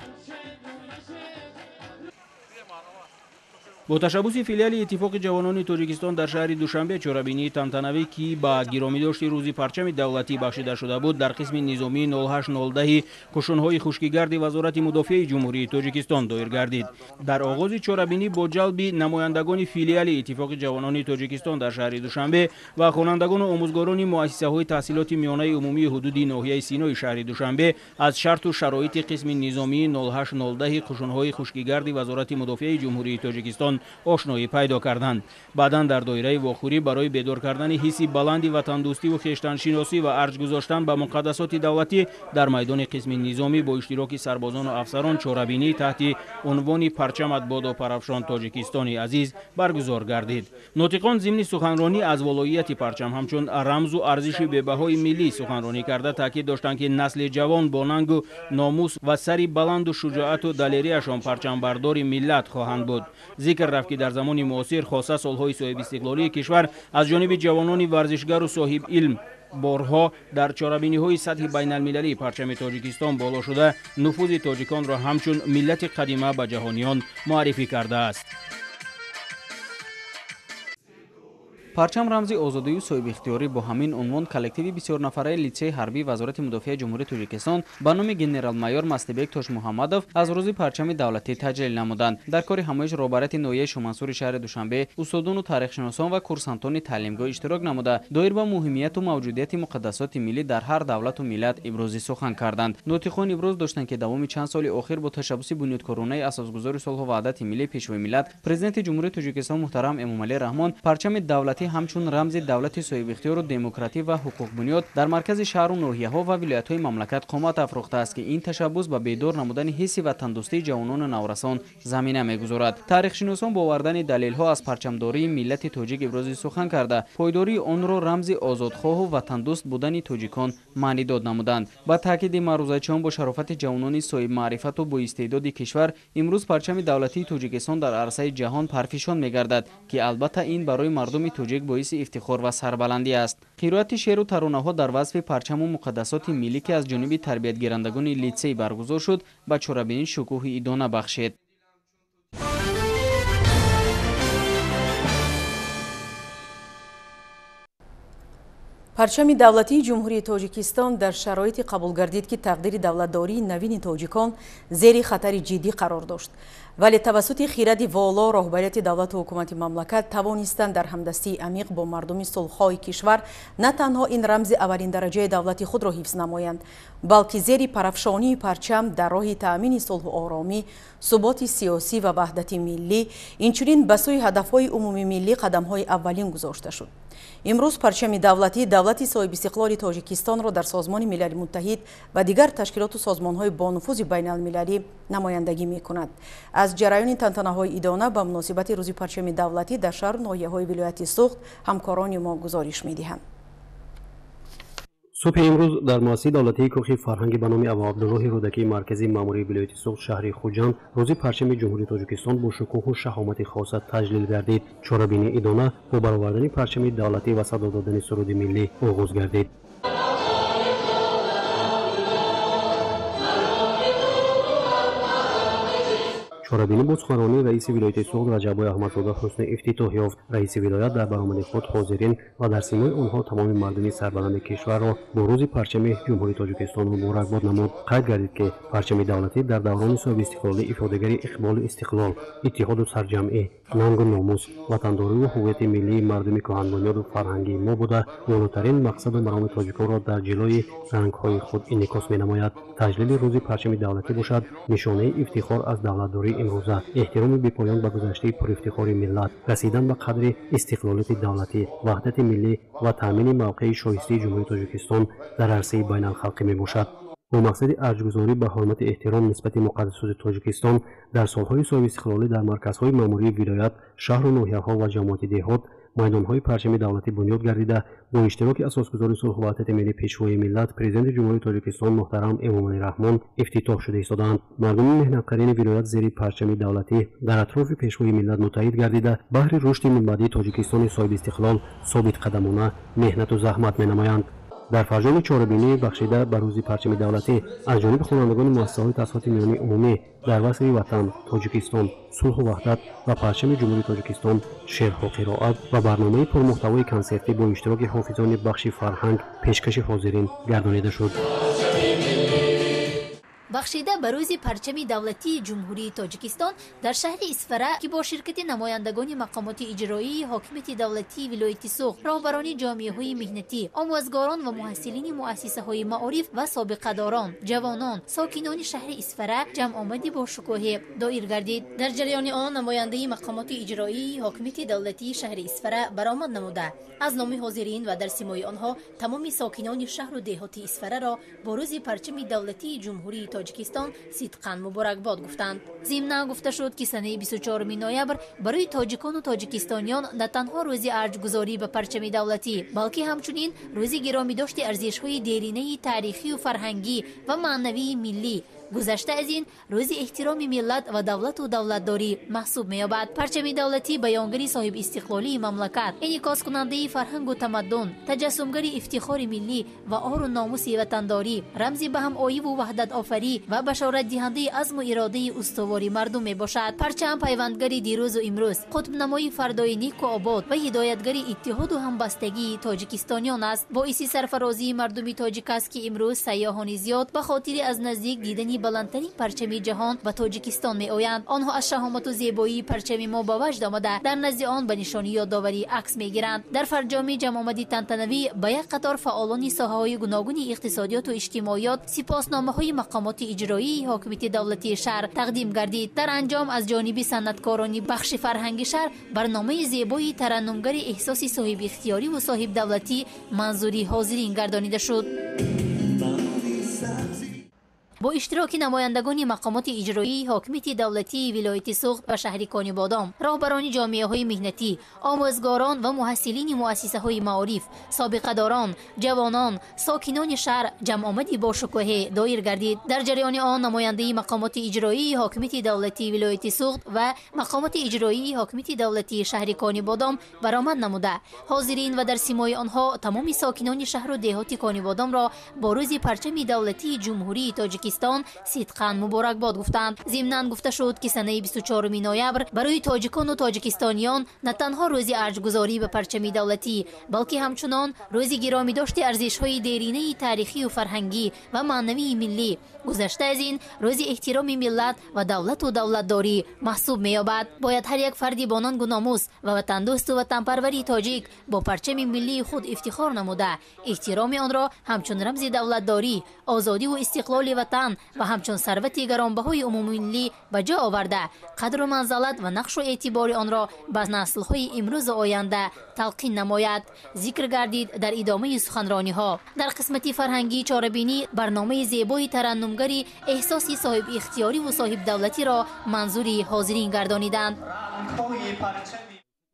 Бо ташаббуси филиали Иттифоқи ҷавонони Тоҷикистон дар шаҳри Душанбе чорабинии тантанавӣ, ки ба гиромидошти рӯзи парчами давлатӣ бахшида шуда буд, дар қисми низомии 0810 қушунҳои хушкигарди Вазорати мудофиаи Ҷумҳурии Тоҷикистон доир гардид. Дар оғози чорабинӣ бо ҷалби намояндагони филиали Иттифоқи ҷавонони Тоҷикистон дар шаҳри Душанбе ва хонандагону омӯзгорони муассисаҳои таҳсилоти миёнаи умумии ҳудуди ноҳияи Синои шаҳри Душанбе аз шарту шароити қисми низомии 0810 қушунҳои хушкигарди Вазорати мудофиаи Ҷумҳурии Тоҷикистон ошноӣ пайдо карданд. Баъдан дар доираи вохӯрӣ барои бедор кардани ҳисси баланди ватандӯстиву хештаншиносӣ ва арҷ гузоштан ба муқаддасоти давлатӣ дар майдони қисми низомӣ бо иштироки сарбозону афсарон чорабинӣ таҳти унвони «Парчамат бодо парафшон Тоҷикистони азиз» баргузор гардид. Нотиқон зимни суханронӣ аз волоияти парчам ҳамчун рамзу арзиши бебаҳои миллӣ суханронӣ карда таъкид доштанд, ки насли ҷавон бо нангу номус ва сари баланду шуҷоату далериашон парчамбардори миллат хоҳанд буд. Зикр рафт, ки дар замони муосир, хоса солҳои соҳибистиқлолии кишвар, аз ҷониби ҷавонони варзишгару соҳиб илм борҳо дар чорабиниҳои сатҳи байналмилалии парчами Тоҷикистон боло шуда, нуфузи тоҷиконро ҳамчун миллати қадима ба ҷаҳониён муаррифӣ кардааст. Парчам рамзи озодию соҳибихтиёрӣ. Бо ҳамин унвон коллективи бисёрнафараи литсейи ҳарбии Вазорати мудофиаи Ҷумҳурии Тоҷикистон ба номи генерал-майор Мастибек Тошмуҳаммадов аз рӯзи парчами давлатӣ таҷлил намуданд. Дар кори ҳамоиш роҳбарияти ноҳияи Шомансури шаҳри Душанбе, устодону таърихшиносон ва курсантони таълимгоҳ иштирок намуда, доир ба муҳимияту мавҷудияти муқаддасоти миллӣ дар ҳар давлату миллат ибрози сухан карданд. Нотиқон иброз доштанд, ки давоми чанд соли охир бо ташаббуси бунёдкоронаи асосгузори сулҳу ваҳдати миллӣ, Пешвои миллат, Президенти Ҷумҳурии Тоҷикистон муҳтарам Эмомалӣ Раҳмон парчами давлатӣ ҳамчун рамзи давлати соҳибихтиёру демократӣ ва ҳуқуқбунёд дар маркази шаҳру ноҳияҳо ва вилоятҳои мамлакат қомат афрохтааст, ки ин ташаббус ба бедор намудани ҳисси ватандӯстии ҷавонону наврасон замина мегузорад. Таърихшиносон бо овардани далелҳо аз парчамдории миллати тоҷик ибрози сухан карда, пойдории онро рамзи озодхоҳу ватандӯст будани тоҷикон маънидод намуданд. Ба таъкиди маърузачиён, бо шарофати ҷавонони соҳибмаърифату боистеъдоди кишвар имрӯз парчами давлатии Тоҷикистон дар арсаи ҷаҳон парфишон мегардад, ки албатта ин барои мардуми тоҷик боиси ифтихор ва сарбаландӣ аст. Қироати шеъру таронаҳо дар васфи парчаму муқаддасоти миллӣ, ки аз ҷониби тарбиятгирандагони литсей баргузор шуд, ба чорабинӣ шукӯҳи идона бахшид. Парчами давлатии Ҷумҳурии Тоҷикистон дар шароите қабул гардид, ки тақдири давлатдории навини тоҷикон зери хатари ҷиддӣ қарор дошт. Вале тавассути хиради воло роҳбарияти давлату ҳукумати мамлакат тавонистанд дар ҳамдастии амиқ бо мардуми сулҳхоҳи кишвар на танҳо ин рамзи аввалиндараҷаи давлати худро ҳифз намоянд, балки зери парафшонии парчам дар роҳи таъмини сулҳу оромӣ, суботи сиёсӣ ва ваҳдати миллӣ, инчунин ба сӯи ҳадафҳои умумимиллӣ қадамҳои аввалин гузошта шуд. Имрӯз парчами давлатӣ давлати соҳибистиқлоли Тоҷикистонро дар Созмони Милали Муттаҳид ва дигар ташкилоту созмонҳои бонуфузи байналмилалӣ намояндагӣ мекунад. Аз ҷараёни тантанаҳои идона ба муносибати рӯзи парчами давлатӣ дар шаҳру ноҳияҳои вилояти Суғд ҳамкорони мо гузориш медиҳанд. Субҳи имрӯз дар муассисаи давлатии кӯхи фарҳангӣ ба номи Абуабдуллоҳи Рӯдакии марказии маъмурии вилояти Суғд шаҳри Хуҷанд рӯзи парчами Ҷумҳурии Тоҷикистон бо шукӯҳу шаҳомати хоса таҷлил гардид. Чорабинии идона бо баровардани парчами давлатӣ ва садо додани суруди миллӣ оғоз гардид. Чорабинӣ бо суханронии раиси вилояти Суғд Раҷаббой Аҳмадзода ҳусни ифтитоҳ ёфт. Раиси вилоят дар баромади худ ҳозирин ва дар симои онҳо тамоми мардуми сарбаланди кишварро бо рӯзи парчами Ҷумҳурии Тоҷикистон муборакбод намуд. Қайд гардид, ки парчами давлатӣ дар даврони соҳибистиқлолӣ ифодагари иқболу истиқлол, иттиҳоду сарҷамъӣ, нангу номус, ватандориву ҳуввияти миллии мардуми кӯҳанбунёду фарҳангии мо буда, волотарин мақсаду мароми тоҷиконро дар ҷилои рангҳои худ инъикос менамояд. Таҷлили рӯзи парчами давлатӣ бошад нишонаи ифтихор аз давлатдории имрӯза, эҳтироми бепоён ба гузаштаи пурифтихори миллат, расидан ба қадри истиқлолияти давлатӣ, ваҳдати миллӣ ва таъмини мавқеи шоистаи Ҷумҳурии Тоҷикистон дар арсаи байналхалқӣ мебошад. Бо мақсади арҷгузорӣ ба ҳурмати эҳтиром нисбати муқаддасоти Тоҷикистон дар солҳои соҳибистиқлолӣ дар марказҳои маъмурии вилоят, шаҳру ноҳияҳо ва ҷамоати деҳот майдонҳои парчами давлатӣ бунёд гардида, бо иштироки асосгузори сулҳу ваҳдати миллӣ, Пешвои миллат, Президенти Ҷумҳурии Тоҷикистон муҳтарам Эмомалӣ Раҳмон ифтитоҳ шуда истодаанд. Мардуми меҳнатқарини вилоят зери парчами давлатӣ дар атрофи Пешвои миллат муттаҳид гардида, баҳри рушди минбаъдии Тоҷикистони соҳибистиқлол собитқадамона меҳнату заҳмат менамоянд. Дар фарҷоми чорабинӣ бахшида ба рӯзи парчами давлатӣ аз ҷониби хонандагони муассисаҳои таҳсилоти миёнаи умумӣ дар васфи ватан, Тоҷикистон, сулҳу ваҳдат ва парчами Ҷумҳурии Тоҷикистон шеърҳо қироат ва барномаи пурмуҳтавои консертӣ бо иштироки ҳофизони бахши фарҳанг пешкаши ҳозирин гардонида шуд. Бахшида ба рӯзи парчами давлатии Ҷумҳурии Тоҷикистон дар шаҳри Исфара, ки бо ширкати намояндагони мақомоти иҷроии ҳокимияти давлатии вилояти Суғд, роҳбарони ҷомеаҳои меҳнатӣ, омӯзгорон ва муҳассилини муассисаҳои маориф ва собиқадорон, ҷавонон, сокинони шаҳри Исфара ҷамъомади бошукӯҳе доир гардид. Дар ҷараёни он намояндаи мақомоти иҷроии ҳокимияти давлатии шаҳри Исфара баромад намуда, аз номи ҳозирин ва дар симои онҳо тамоми сокинони шаҳру деҳоти Исфараро бо рӯзи парчами давлатии Ҷумҳурии Тоҷикистон сидқан муборакбод гуфтанд. Зимнан гуфта шуд, ки санаи 24 ноябр барои тоҷикону тоҷикистониён на танҳо рӯзи арҷгузорӣ ба парчами давлатӣ, балки ҳамчунин рӯзи гиромидошти арзишҳои деринаи таърихию фарҳангӣ ва маънавии миллӣ, гузашта аз ин рӯзи эҳтироми миллат ва давлату давлатдорӣ маҳсуб меёбад. Парчами давлатӣ баёнгари соҳибистиқлолии мамлакат, инъикоскунандаи фарҳангу тамаддун, таҷассумгари ифтихори миллӣ ва ору номуси ватандорӣ, рамзи баҳамоиву ваҳдатофарӣ ва башоратдиҳандаи азму иродаи устувори мардум мебошад. Парчам пайвандгари дирӯзу имрӯз, қутбнамои фардои неку обод ва ҳидоятгари иттиҳоду ҳамбастагии тоҷикистониён аст. Боиси сарфарозии мардуми тоҷик аст, ки имрӯз сайёҳони зиёд ба хотири аз наздик дидани баландтарин парчами ҷаҳон ба Тоҷикистон меоянд. Онҳо аз шаҳомату зебоии парчами мо ба ваҷд омада, дар назди он ба нишони ёдоварӣ акс мегиранд. Дар фарҷоми ҷамъомади тантанавӣ ба як қатор фаъолони соҳаҳои гуногуни иқтисодиёту иҷтимоиёт сипосномаҳои мақомоти иҷроии ҳокимияти давлатии шаҳр тақдим гардид. Дар анҷом аз ҷониби санъаткорони бахши фарҳанги шаҳр барномаи зебои тараннумгари эҳсоси соҳибихтиёриву соҳибдавлатӣ манзури ҳозирин гардонида шуд. Бо иштироки намояндагони мақомоти иҷроии ҳокимияти давлатии вилояти Суғд ва шаҳри Конибодом, роҳбарони ҷомеаҳои меҳнатӣ, омӯзгорон ва муҳассилини муассисаҳои маориф, собиқадорон, ҷавонон, сокинони шаҳр ҷамъомади бошукӯҳе доир гардид. Дар ҷараёни он намояндаи мақомоти иҷроии ҳокимияти давлатии вилояти Суғд ва мақомоти иҷроии ҳокимияти давлатии шаҳри Конибодом баромад намуда, ҳозирин ва дар симои онҳо тамоми сокинони шаҳру деҳоти Конибодомро бо рӯзи парчами давлатии Ҷумҳурии Тоҷикистон сидқан муборакбод гуфтанд. Зимнан гуфта шуд, ки санаи 24 ноябр барои тоҷикону тоҷикистониён на танҳо рӯзи арҷгузорӣ ба парчами давлатӣ, балки ҳамчунон рӯзи гиромидошти арзишҳои деринаи таърихию фарҳангӣ ва маънавии миллӣ, гузашта аз ин рӯзи эҳтироми миллат ва давлату давлатдорӣ маҳсуб меёбад. Бояд ҳар як фарди бо нангу номус ва ватандӯсту ватанпарвари тоҷик бо парчами миллии худ ифтихор намуда, эҳтироми онро ҳамчун рамзи давлатдорӣ, озодиву истиқлоли ватан ва ҳамчун сарвати гаронбаҳои умумимиллӣ ба ҷо оварда, қадру манзалат ва нақшу эътибори онро ба наслҳои имрӯзу оянда талқин намояд. Зикр гардид дар идомаи суханрониҳо. Дар қисмати фарҳангии чорабинӣ барномаи зебои тараннумгари эҳсоси соҳибихтиёриву соҳибдавлатиро манзури ҳозирин гардониданд.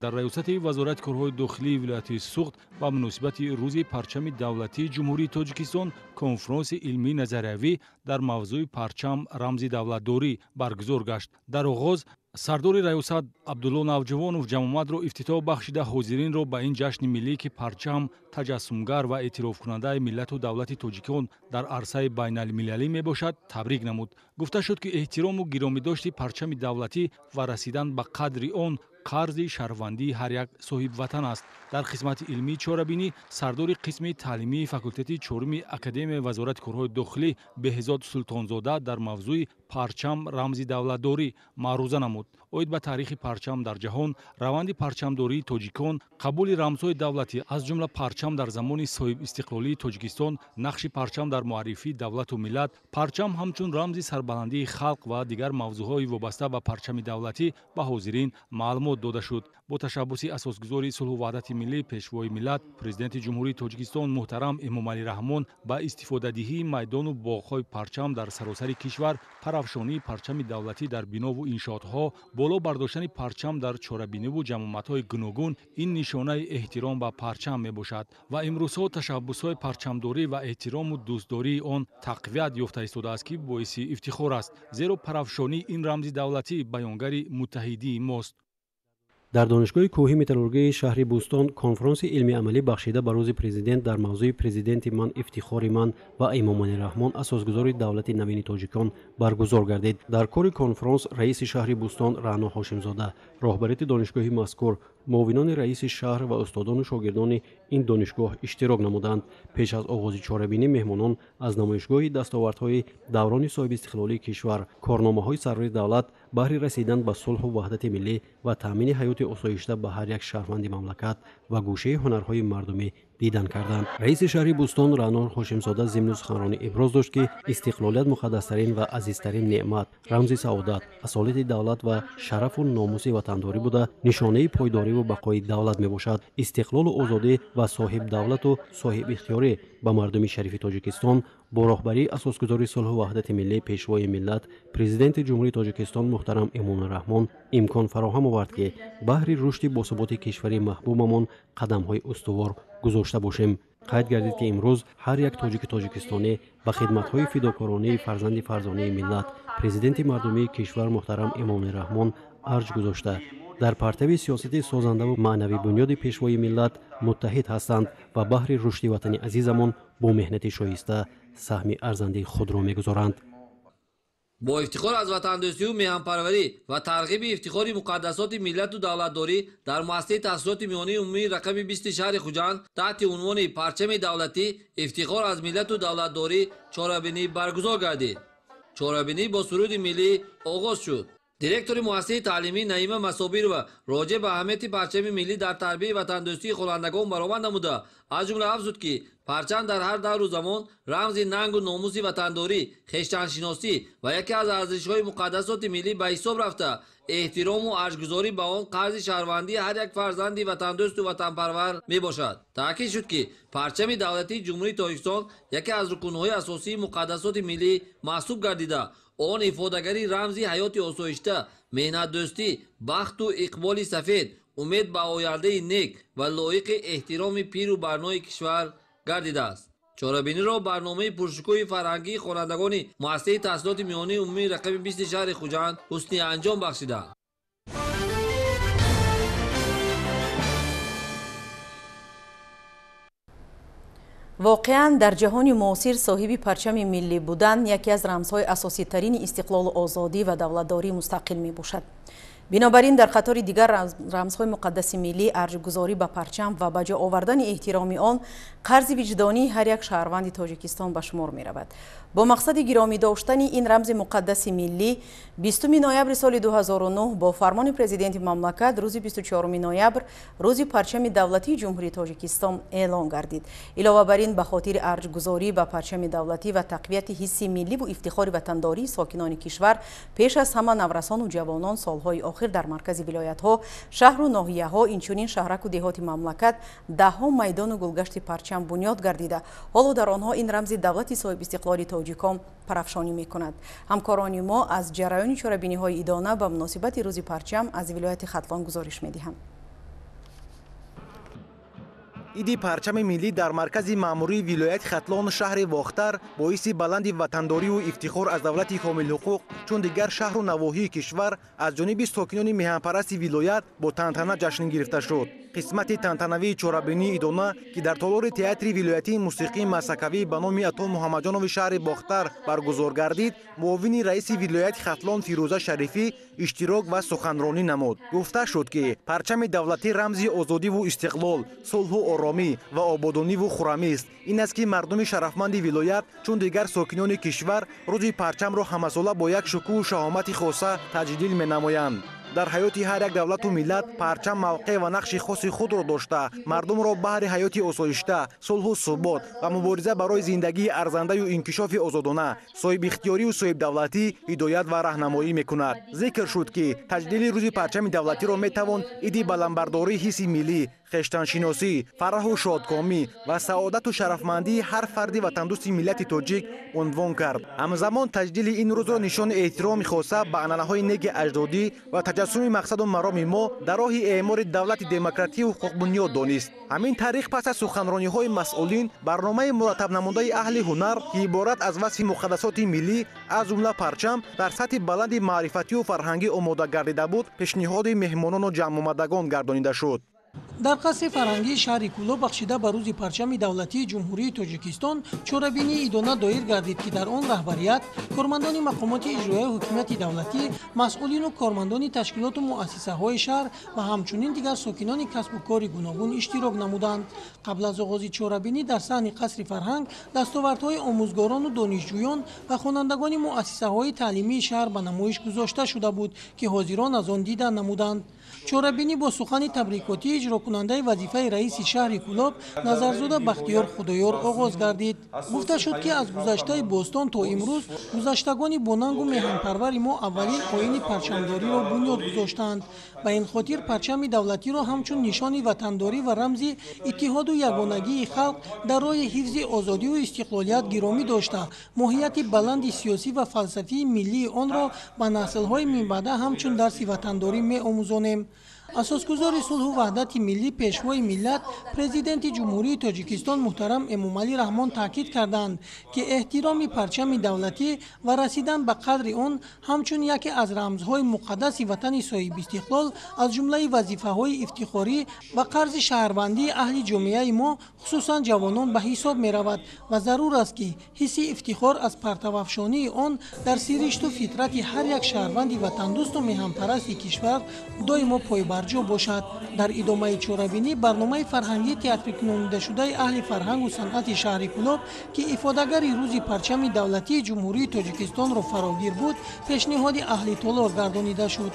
Дар раёсати Вазорати корҳои дохилии вилояти Суғд ба муносибати рӯзи парчами давлатии Ҷумҳурии Тоҷикистон конфронси илмии назариявӣ дар мавзӯи парчам рамзи давлатдорӣ баргузор гашт. Дар оғоз Сардори раёсат Абдулло Навҷувонов ҷамъомадро ифтитоҳ бахшида, ҳозиринро ба ин ҷашни миллӣ, ки парчам таҷассумгар ва эътирофкунандаи миллату давлати тоҷикон дар арсаи байналмилалӣ мебошад, табрик намуд. Гуфта шуд, ки эҳтирому гиромидошти парчами давлатӣ ва расидан ба қадри он қарзи шаҳрвандии ҳар як соҳибватан аст. Дар қисмати илмии чорабинӣ сардори қисми таълимии факултети чоруми Академияи вазорати корҳои дохилӣ Беҳзод Султонзода дар мавзӯи парчам рамзи давлатдорӣ маъруза намуд. Оид ба таърихи парчам дар ҷаҳон, раванди парчамдории тоҷикон, қабули рамзҳои давлатӣ, аз ҷумла парчам дар замони соҳибистиқлолии Тоҷикистон, нақши парчам дар муаррифии давлату миллат, парчам ҳамчун рамзи сарбаландии халқ ва дигар мавзӯъҳои вобаста ба парчами давлатӣ ба ҳозирин маълумот дода шуд. Бо ташаббуси асосгузори сулҳу ваҳдати миллӣ, Пешвои миллат, Президенти Ҷумҳурии Тоҷикистон муҳтарам Эмомалӣ Раҳмон ба истифодадиҳии майдону боғҳои парчам дар саросари кишвар, парафшонии парчами давлатӣ дар бинову иншоотҳо, боло бардоштани парчам дар чорабиниву ҷамъомадҳои гуногун ин нишонаи эҳтиром ба парчам мебошад ва имрӯзҳо ташаббусҳои парчамдорӣ ва эҳтирому дӯстдории он тақвият ёфта истодааст, ки боиси ифтихор аст, зеро парафшонии ин рамзи давлатӣ баёнгари муттаҳидии мост. Дар донишгоҳи кӯҳи металлургии шаҳри Бӯстон конфронси илмиамалӣ бахшида ба рӯзи президент дар мавзӯи «Президенти ман, ифтихори ман» ва Эмомалӣ Раҳмон, асосгузори давлати навини тоҷикон баргузор гардид. Дар кори конфронс раиси шаҳри Бӯстон Раъно Ҳошимзода, роҳбарияти донишгоҳи мазкур, муовинони раиси шаҳр ва устодону шогирдони ин донишгоҳ иштирок намуданд. Пеш аз оғози чорабинӣ меҳмонон аз намоишгоҳи дастовардҳои даврони соҳибистиқлолии кишвар, корномаҳои сарвари давлат баҳри расидан ба сулҳу ваҳдати миллӣ ва таъмини ҳаёти осоишта ба ҳар як шаҳрванди мамлакат ва гӯшаи ҳунарҳои мардумӣ дидан карданд. Раиси шаҳри Бӯстон Раъно Ҳошимзода зимни суханронӣ иброз дошт, ки истиқлолият муқаддастарин ва азизтарин неъмат, рамзи саодат, асолати давлат ва шарафу номуси ватандорӣ буда, нишонаи пойдориву бақои давлат мебошад. Истиқлолу озодӣ ва соҳибдавлату соҳибихтиёрӣ ба мардуми шарифи Тоҷикистон бо роҳбарии асосгузори сулҳу ваҳдати миллӣ, Пешвои миллат, Президенти Ҷумҳурии Тоҷикистон муҳтарам Эмомалӣ Раҳмон имкон фароҳам овард, ки баҳри рушди босуботи кишвари маҳбубамон қадамҳои устувор гузошта бошем. Қайд гардид, ки имрӯз ҳар як тоҷики тоҷикистонӣ ба хидматҳои фидокоронии фарзанди фарзонаи миллат, Президенти мардумии кишвар муҳтарам Эмомалӣ Раҳмон арҷ гузошта, дар партави сиёсати созандаву маънавӣ бунёди Пешвои миллат муттаҳид ҳастанд ва баҳри рушди ватани азизамон бо меҳнати шоиста саҳми арзандаи худро мегузоранд. Бо ифтихор аз ватандӯстию меҳанпарварӣ ва тарғиби ифтихори муқаддасоти миллату давлатдорӣ дар муассисаи таҳсилоти миёнаи умумии рақами 20 шаҳри Хуҷанд таҳти унвони «Парчами давлатӣ, ифтихор аз миллату давлатдорӣ» чорабинӣ баргузор гардид. Чорабинӣ бо суруди миллӣ оғоз шуд. Директори муассисаи таълимӣ Наима Масобирова роҷеъ ба аҳамияти парчами миллӣ дар тарбияи ватандӯстии хонандагон баромад намуда, аз ҷумла афзуд, ки парчам дар ҳар давру замон рамзи нангу номуси ватандорӣ, хештаншиносӣ ва яке аз арзишҳои муқаддасоти миллӣ ба ҳисоб рафта, эҳтирому арҷгузорӣ ба он қарзи шаҳрвандии ҳар як фарзанди ватандӯсту ватанпарвар мебошад. Таъкид шуд, ки парчами давлатии Ҷумҳурии Тоҷикистон яке аз рукунҳои асосии муқаддасоти миллӣ маҳсуб гардида, он ифодагари рамзи ҳаёти осоишта, меҳнатдӯстӣ, бахту иқболи сафед, умед ба ояндаи нек ва лоиқи эҳтироми пиру барнои кишвар гардидааст. Чорабиниро барномаи пуршукӯҳи фарҳангии хонандагони муассисаи таҳсилоти миёнаи умумии рақами 20 шаҳри Хуҷанд ҳусни анҷом бахшиданд. Воқеан, дар ҷаҳони муосир соҳиби парчами миллӣ будан яке аз рамзҳои асоситарини истиқлолу озодӣ ва давлатдории мустақил мебошад. Бинобар ин, дар қатори дигар рамзҳои муқаддаси миллӣ, арҷгузорӣ ба парчам ва ба ҷо овардани эҳтироми он қарзи виҷдонии ҳар як шаҳрванди Тоҷикистон ба шумор меравад. Бо мақсади гиромӣ доштани ин рамзи муқаддаси миллӣ, 20 ноябри соли 2009 бо фармони президенти мамлакат рӯзи 24 ноябр рӯзи парчами давлатии Ҷумҳурии Тоҷикистон эълон гардид. Илова бар ин, ба хотири арҷгузорӣ ба парчами давлатӣ ва тақвияти ҳисси милливу ифтихори ватандории сокинони кишвар, пеш аз ҳама наврасону ҷавонон, солҳои охир дар маркази вилоятҳо, шаҳру ноҳияҳо, инчунин шаҳраку деҳоти мамлакат даҳҳо майдону гулгашти парчам бунёд гардида, ҳоло дар онҳо ин рамзи давлати соҳибистиқлоли тоҷикон парафшонӣ мекунад. Ҳамкорони мо аз ҷараёни чорабиниҳои идона ба муносибати рӯзи парчам аз вилояти Хатлон гузориш медиҳанд. Иди парчами миллӣ дар маркази маъмурии вилояти Хатлон шаҳри Бохтар боиси баланди ватандориву ифтихор аз давлати комилҳуқуқ, чун дигар шаҳру навоҳии кишвар аз ҷониби сокинони меҳанпарасти вилоят бо тантана ҷашн гирифта шуд. Қисмати тантанавии чорабинии идона, ки дар толори театри вилоятии мусиқии масакавӣ ба номи Ато Муҳаммадҷонови шаҳри Бохтар баргузор гардид, муовини раиси вилояти Хатлон Фирӯза Шарифӣ иштирок ва суханронӣ намуд. Гуфта шуд, ки парчами давлатӣ рамзи озодиву истиқлол, сулҳу оромӣ ва ободониву хуррамист. Ин аст, ки мардуми шарафманди вилоят, чун дигар сокинони кишвар, рӯзи парчамро ҳамасола бо як шукӯҳу шаҳомати хоса таҷлил менамоянд. Дар ҳаёти ҳар як давлату миллат парчам мавқеъ ва нақши хоси худро дошта, мардумро баҳри ҳаёти осоишта, сулҳу субот ва мубориза барои зиндагии арзандаю инкишофи озодона, соҳибихтиёрию соҳибдавлатӣ ҳидоят ва раҳнамоӣ мекунад. Зикр шуд, ки таҷлили рӯзи парчами давлатиро метавон иди баландбардории ҳисси миллӣ, хештаншиносӣ, фараҳу шодкомӣ ва саодату шарафмандии ҳар фарди ватандӯсти миллати тоҷик унвон кард. Ҳамзамон таҷлили ин рӯзро нишони эҳтироми хоса ба анъанаҳои неки аҷдодӣ ва таҷассуми мақсаду мароми мо дар роҳи эъмори давлати демократию ҳуқуқбунёд донист. Ҳамин тариқ, пас аз суханрониҳои масъулин, барномаи мураттабнамудаи аҳли ҳунар, ки иборат аз васфи муқаддасоти миллӣ, аз ҷумла парчам, дар сатҳи баланди маърифатию фарҳангӣ омода гардида буд, пешниҳоди меҳмонону ҷамъомадагон гардонида шуд. Дар қасри фарҳангии шаҳри Кӯлоб бахшида ба рӯзи парчами давлатии Ҷумҳурии Тоҷикистон чорабинии идона доир гардид, ки дар он раҳбарият, кормандони мақомоти иҷроияи ҳукумати давлатӣ, масъулину кормандони ташкилоту муассисаҳои шаҳр ва ҳамчунин дигар сокинони касбу кори гуногун иштирок намуданд. Қабл аз оғози чорабинӣ дар саҳни қасри фарҳанг дастовардҳои омӯзгорону донишҷӯён ва хонандагони муассисаҳои таълимии шаҳр ба намоиш гузошта шуда буд, ки ҳозирон аз он дида намуданд. Чорабинӣ бо сухани табрикотии иҷрокунандаи вазифаи раиси шаҳри Кӯлоб Назарзода Бахтиёр Худоёр оғоз гардид. Гуфта шуд, ки аз гузаштаи бостон то имрӯз гузаштагони бонангу меҳанпарвари мо аввалин оини парчамдориро бунёд гузоштанд. Ба ин хотир парчами давлатиро ҳамчун нишони ватандорӣ ва рамзи иттиҳоду ягонагии халқ дар роҳи ҳифзи озодиву истиқлолият гиромӣ дошта, моҳияти баланди сиёсӣ ва фалсафии миллии онро ба наслҳои минбаъда ҳамчун дарси ватандорӣ меомӯзонем. Асосгузори сулҳу ваҳдати миллӣ, пешвои миллат, президенти Ҷумҳурии Тоҷикистон муҳтарам Эмомалӣ Раҳмон таъкид карданд, ки эҳтироми парчами давлатӣ ва расидан ба қадри он ҳамчун яке аз рамзҳои муқаддаси ватани соҳибистиқлол аз ҷумлаи вазифаҳои ифтихорӣ ва қарзи шаҳрвандии аҳли ҷомеаи мо, хусусан ҷавонон, ба ҳисоб меравад ва зарур аст, ки ҳисси ифтихор аз партавафшонии он дар сиришту фитрати ҳар як шаҳрванди ватандӯсту меҳанпарасти кишвар доимо пойбар ҷо бошад. Дар идомаи чорабинӣ барномаи фарҳангии театрикунонидашудаи аҳли фарҳангу санъати шаҳри Кӯлоб, ки ифодагари рӯзи парчами давлатии Ҷумҳурии Тоҷикистонро фарогир буд, пешниҳоди аҳли толор гардонида шуд.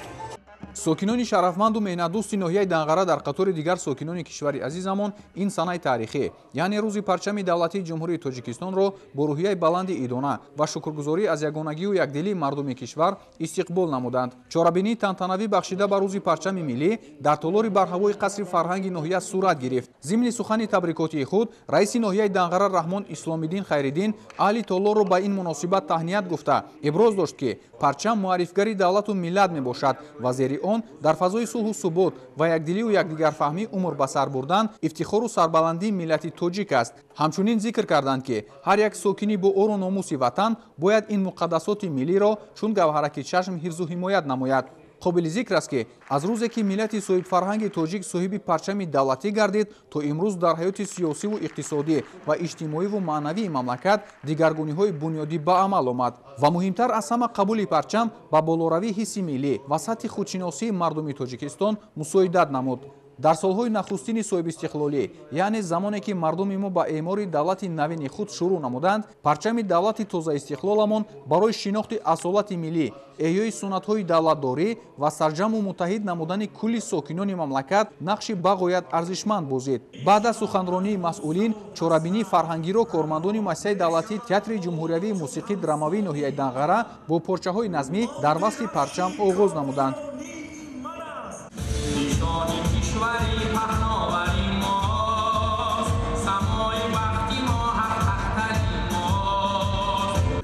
Сокинони шарафманду меҳнатдӯсти ноҳияи Данғара дар қатори дигар сокинони кишвари азизамон ин санаи таърихӣ, яъне рӯзи парчами давлатии Ҷумҳурии Тоҷикистонро бо рӯҳияи баланди идона ва шукргузорӣ аз ягонагию якдилии мардуми кишвар истиқбол намуданд. Чорабинии тантанавӣ бахшида ба рӯзи парчами миллӣ дар толори барҳавои қасри фарҳанги ноҳия сурат гирифт. Зимни сухани табрикотии худ раиси ноҳияи Данғара Раҳмон Исломиддин Хайриддин аҳли толорро ба ин муносибат таҳният гуфта, иброз дошт, ки парчам муаррифгари давлату миллат мебошад ва зери он дар фазои сулҳу субот ва якдилию якдигарфаҳмӣ умр ба сар бурдан ифтихору сарбаландии миллати тоҷик аст. Ҳамчунин зикр карданд, ки ҳар як сокини бо ору номуси ватан бояд ин муқаддасоти миллиро чун гавҳараки чашм ҳифзу ҳимоят намояд. Қобили зикр аст, ки аз рӯзе ки миллати соҳибфарҳанги тоҷик соҳиби парчами давлатӣ гардид, то имрӯз дар ҳаёти сиёсиву иқтисодӣ ва иҷтимоиву маънавии мамлакат дигаргуниҳои бунёдӣ ба амал омад ва муҳимтар аз ҳама қабули парчам ба болоравии ҳисси миллӣ ва сатҳи худшиносии мардуми Тоҷикистон мусоидат намуд. Дар солҳои нахустини соҳибистиқлолӣ, яъне замоне ки мардуми мо ба эъмори давлати навини худ шурӯъ намуданд, парчами давлати тозаистиқлоламон барои шинохти асолати миллӣ, эҳёи суннатҳои давлатдорӣ ва сарҷамъу муттаҳид намудани кулли сокинони мамлакат нақши бағоят арзишманд бозид. Баъд аз суханронии масъулин, чорабинии фарҳангиро кормандони муассисаи давлатии театри ҷумҳуриявии мусиқии драмавии ноҳияи Данғара бо порчаҳои назмӣ дар васфи парчам оғоз намуданд.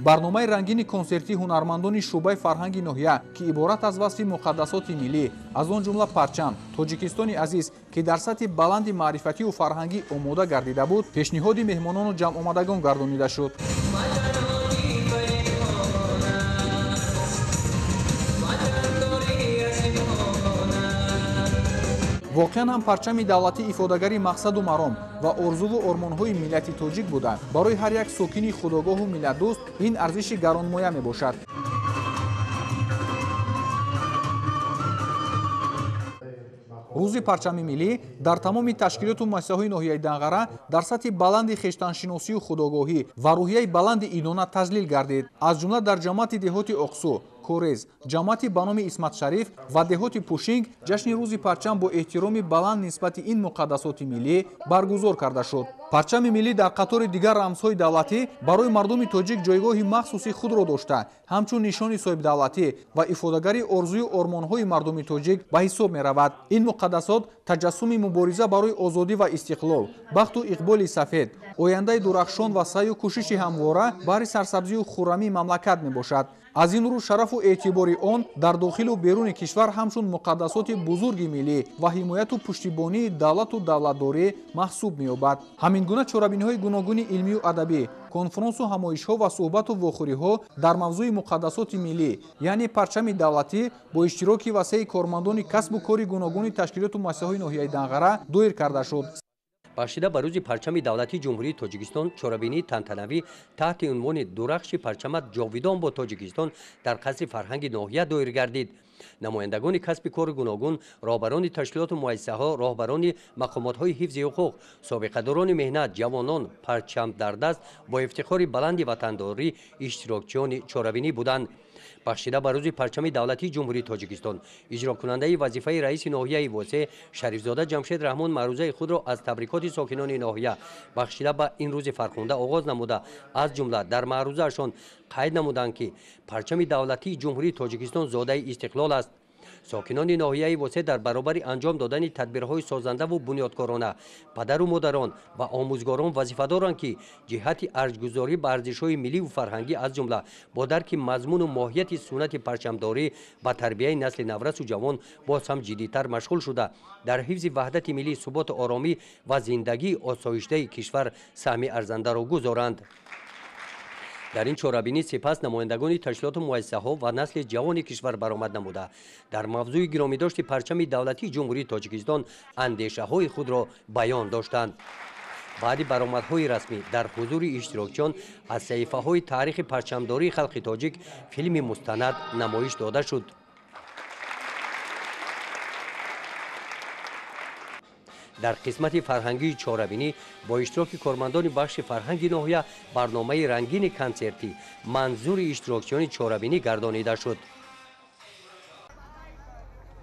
Барномаи рангини консертии ҳунармандони шӯъбаи фарҳанги ноҳия, ки иборат аз васфи муқаддасоти миллӣ, аз он ҷумла парчам, Тоҷикистони азиз, ки дар сатҳи баланди маърифатию фарҳангӣ омода гардида буд, пешниҳоди меҳмонону ҷамъомадагон гардонида шуд. Воқеан ҳам парчами давлатӣ ифодагари мақсаду маром ва орзуву ормонҳои миллати тоҷик буда, барои ҳар як сокини худогоҳу миллатдӯст ин арзиши гаронмоя мебошад. Рӯзи парчами миллӣ дар тамоми ташкилоту муассисаҳои ноҳияи Данғара дар сатҳи баланди хештаншиносию худогоҳӣ ва рӯҳияи баланди идона таҷлил гардид. Аз ҷумла дар ҷамоати деҳоти Оқсу, Корез, ҷамоати ба номи Исмат Шариф ва деҳоти Пушинг ҷашни рӯзи парчам бо эҳтироми баланд нисбати ин муқаддасоти миллӣ баргузор карда шуд. Парчами миллӣ дар қатори дигар рамзҳои давлатӣ барои мардуми тоҷик ҷойгоҳи махсуси худро дошта, ҳамчун нишони соҳибдавлатӣ ва ифодагари орзую ормонҳои мардуми тоҷик ба ҳисоб меравад. Ин муқаддасот таҷассуми мубориза барои озодӣ ва истиқлол, бахту иқболи сафед, ояндаи дурахшон ва саъю кӯшиши ҳамвора баҳри сарсабзию хуррамии мамлакат мебошад. Аз ин рӯ шарафу эътибори он дар дохилу беруни кишвар ҳамчун муқаддасоти бузурги миллӣ ва ҳимояту пуштибонии давлату давлатдорӣ маҳсуб меёбад. Ҳамин гуна чорабиниҳои гуногуни илмию адабӣ, конфронсу ҳамоишҳо ва суҳбату вохӯриҳо дар мавзӯи муқаддасоти миллӣ, яъне парчами давлатӣ, бо иштироки васеи кормандони касбу кори гуногуни ташкилоту муассисаҳои ноҳияи Данғара доир карда шуд. Бахшида ба рӯзи парчами давлатии Ҷумҳурии Тоҷикистон чорабинии тантанавӣ таҳти унвони «Дурахши парчамат ҷовидон бо Тоҷикистон» дар қасри фарҳанги ноҳия доир гардид. Намояндагони касби кори гуногун, роҳбарони ташкилоту муассисаҳо, роҳбарони мақомотҳои ҳифзи ҳуқуқ, собиқадорони меҳнат, ҷавонон парчам дар даст бо ифтихори баланди ватандорӣ иштирокчиёни чорабинӣ буданд. Бахшида ба рӯзи парчами давлатии Ҷумҳурии Тоҷикистон иҷрокунандаи вазифаи раиси ноҳияи Восеъ Шарифзода Ҷамшед Раҳмон маърузаи худро аз табрикоти сокинони ноҳия бахшида ба ин рӯзи фархунда оғоз намуда, аз ҷумла дар маърузаашон қайд намуданд, ки парчами давлатии Ҷумҳурии Тоҷикистон зодаи истиқлол аст. Сокинони ноҳияи Восеъ дар баробари анҷом додани тадбирҳои созандаву бунёдкорона, падару модарон ва омӯзгорон вазифа доранд, ки ҷиҳати арҷгузорӣ ба арзишҳои милливу фарҳангӣ, аз ҷумла бо дарки мазмуну моҳияти суннати парчамдорӣ ба тарбияи насли наврасу ҷавон боз ҳам ҷиддитар машғул шуда, дар ҳифзи ваҳдати миллӣ, суботу оромӣ ва зиндагии осоиштаи кишвар саҳми арзандаро гузоранд. Дар ин чорабинӣ сипас намояндагони ташкилоту муассисаҳо ва насли ҷавони кишвар баромад намуда, дар мавзӯи гиромидошти парчами давлатии Ҷумҳурии Тоҷикистон андешаҳои худро баён доштанд. Баъди баромадҳои расмӣ дар ҳузури иштирокчиён аз саҳифаҳои таърихи парчамдории халқи тоҷик филми мустанад намоиш дода шуд. Дар қисмати фарҳангии чорабинӣ бо иштироки кормандони бахши фарҳанги ноҳия барномаи рангини консертӣ манзури иштирокчиёни чорабинӣ гардонида шуд.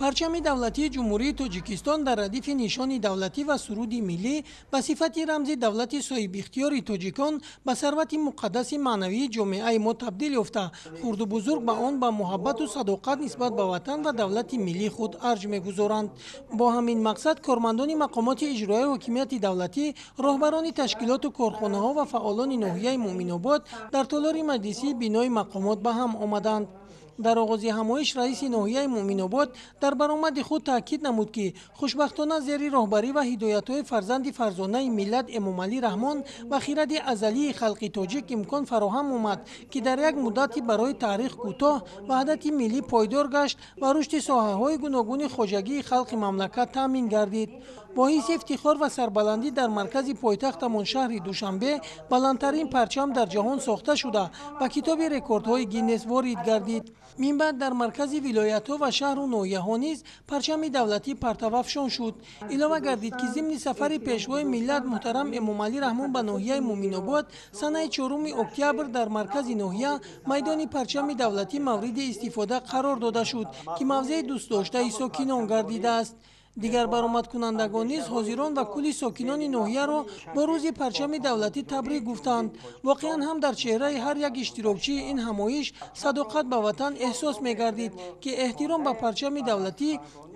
Парчами давлатии Ҷумҳурии Тоҷикистон дар радифи нишони давлатӣ ва суруди миллӣ ба сифати рамзи давлати соҳибихтиёри тоҷикон ба сарвати муқаддаси маънавии ҷомеаи мо табдил ёфта, хурду бузург ба он ба муҳаббату садоқат нисбат ба ватан ва давлати миллии худ арҷ мегузоранд. Бо ҳамин мақсад кормандони мақомоти иҷроияи ҳокимияти давлатӣ, роҳбарони ташкилоту корхонаҳо ва фаъолони ноҳияи Муъминобод дар толори маҷлисии бинои мақомот ба ҳам омаданд. Дар оғози ҳамоиш раиси ноҳияи Муъминобод дар баромади худ таъкид намуд, ки хушбахтона зери роҳбарӣ ва ҳидоятҳои фарзанди фарзонаи миллат Эмомалӣ Раҳмон ва хиради азалии халқи тоҷик имкон фароҳам омад, ки дар як муддати барои таърих кӯтоҳ ваҳдати миллӣ пойдор гашт ва рушди соҳаҳои гуногуни хоҷагии халқи мамлакат таъмин гардид. Бо ҳисси ифтихор ва сарбаландӣ дар маркази пойтахтамон шаҳри Душанбе баландтарин парчам дар ҷаҳон сохта шуда, ба китоби рекордҳои Гиннес ворид гардид. Минбаъд дар маркази вилоятҳо ва шаҳру ноҳияҳо низ парчами давлатӣ партавафшон шуд. Илова гардид, ки зимни сафари пешвои миллат муҳтарам Эмомалӣ Раҳмон ба ноҳияи Муъминобод санаи 4 октябр дар маркази ноҳия майдони парчами давлатӣ мавриди истифода қарор дода шуд, ки мавзеи дӯстдоштаи сокинон гардидааст. Дигар баромадкунандагон низ ҳозирон ва кулли сокинони ноҳияро бо рӯзи парчами давлатӣ табрик гуфтанд. Воқеан ҳам дар чеҳраи ҳар як иштирокчии ин ҳамоиш садоқат ба ватан эҳсос мегардид, ки эҳтиром ба парчами давлатӣ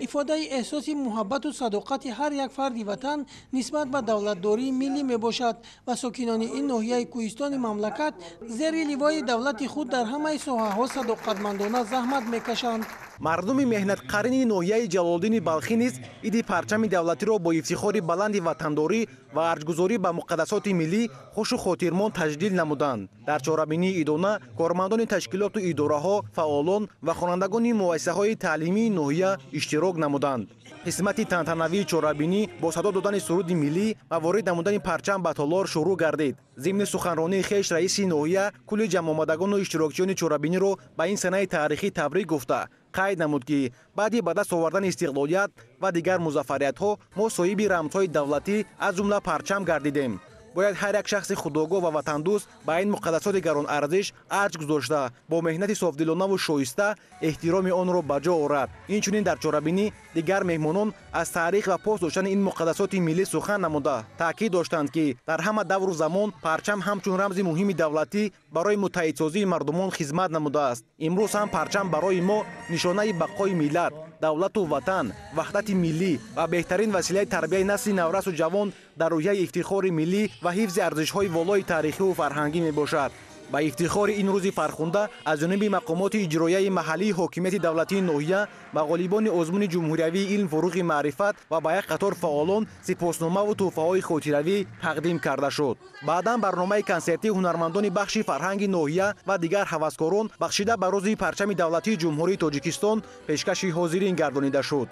ифодаи эҳсоси муҳаббату садоқати ҳар як фарди ватан нисбат ба давлатдории миллӣ мебошад ва сокинони ин ноҳияи кӯҳистони мамлакат зери ливои давлати худ дар ҳамаи соҳаҳо садоқатмандона заҳмат мекашанд. Мардуми меҳнатқарини ноҳияи Ҷалолиддини Балхӣ низ иди парчами давлатиро бо ифтихори баланди ватандорӣ ва арҷгузорӣ ба муқаддасоти миллӣ хушу хотирмон таҷлил намуданд. Дар чорабинии идона кормандони ташкилоту идораҳо, фаъолон ва хонандагони муассисаҳои таълимии ноҳия иштирок намуданд. Қисмати тантанавии чорабинӣ бо садо додани суруди миллӣ ва ворид намудани парчам ба толор шурӯъ гардид. Зимни суханронии хеш раиси ноҳия кулли ҷамъомадагону иштирокчиёни чорабиниро ба ин санаи таърихӣ табрик гуфта, қайд намуд, ки баъди ба даст овардани истиқлолият ва дигар музаффариятҳо мо соҳиби рамзҳои давлатӣ аз ҷумла парчам гардидем. Бояд ҳар як шахси худогоҳ ва ватандӯст ба ин муқаддасоти гаронарзиш арҷ гузошта, бо меҳнати софдилонаву шоиста эҳтироми онро ба ҷо орад. Инчунин дар чорабинӣ дигар меҳмонон аз таърих ва пос доштани ин муқаддасоти миллӣ сухан намуда, таъкид доштанд, ки дар ҳама давру замон парчам ҳамчун рамзи муҳими давлатӣ барои муттаҳидсозии мардумон хизмат намудааст. Имрӯз ҳам парчам барои мо нишонаи бақои миллат, давлату ватан, ваҳдати миллӣ ва беҳтарин василаи тарбияи насли наврасу ҷавон дар рӯҳияи ифтихори миллӣ ва ҳифзи арзишҳои волои таърихиву фарҳангӣ мебошад. Ба ифтихори ин рӯзи фархунда аз ҷониби мақомоти иҷроияи маҳаллии ҳокимияти давлатии ноҳия ба ғолибони озмуни ҷумҳуриявии илм фуруғи маърифат ва ба як қатор фаъолон сипосномаву тӯҳфаҳои хотиравӣ тақдим карда шуд. Баъдан барномаи консертии ҳунармандони бахши фарҳанги ноҳия ва дигар ҳаваскорон бахшида ба рӯзи парчами давлатии Ҷумҳурии Тоҷикистон пешкаши ҳозирин гардонида шуд.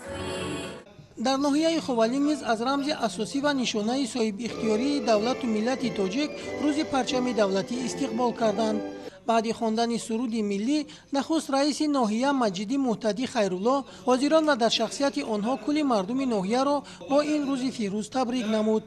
Дар ноҳияи Ховалинг низ аз рамзи асосӣ ва нишонаи соҳибихтиёрии давлату миллати тоҷик рӯзи парчами давлатӣ истиқбол карданд. Баъди хондани суруди миллӣ нахуст раиси ноҳия Маҷидӣ Муҳтадӣ Хайрулло ҳозирон ва дар шахсияти онҳо кулли мардуми ноҳияро бо ин рӯзи фирӯз табрик намуд.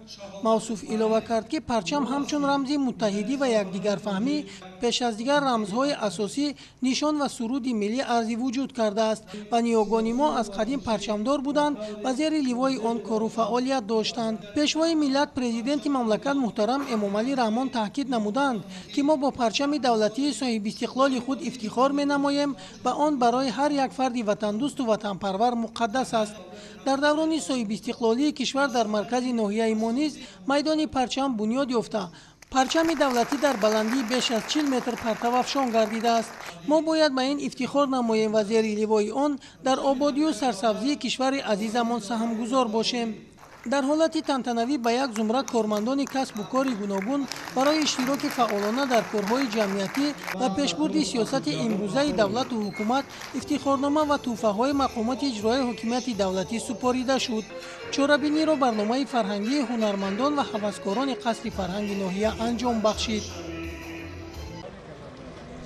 Мавсуф илова кард, ки парчам ҳамчун рамзи муттаҳидӣ ва якдигарфаҳмӣ пеш аз дигар рамзҳои асосӣ нишон ва суруди миллӣ арзи вуҷуд кардааст ва ниёгони мо аз қадим парчамдор буданд ва зери ливои он кору фаъолият доштанд. Пешвои миллат, президенти мамлакат муҳтарам Эмомалӣ Раҳмон таъкид намуданд, ки мо бо парчами давлатии соҳибистиқлоли худ ифтихор менамоем ва он барои ҳар як фарди ватандӯсту ватанпарвар муқаддас аст. Дар даврони соҳибистиқлолии кишвар дар маркази ноҳияи мо низ майдони парчам бунёд ёфта, парчами давлатӣ дар баландии беш аз 40 метр партавафшон гардидааст. Мо бояд ба ин ифтихор намоем ва зери ливои он дар ободию сарсабзии кишвари азизамон саҳмгузор бошем. Дар ҳолати тантанавӣ ба як зумра кормандони касбу кори гуногун барои иштироки фаъолона дар корҳои ҷамъиятӣ ва пешбурди сиёсати имрӯзаи давлату ҳукумат ифтихорнома ва тӯҳфаҳои мақомоти иҷроияи ҳокимияти давлатӣ супорида шуд. Чорабиниро барномаи фарҳангии ҳунармандон ва ҳаваскорони қасри фарҳанги ноҳия анҷом бахшид.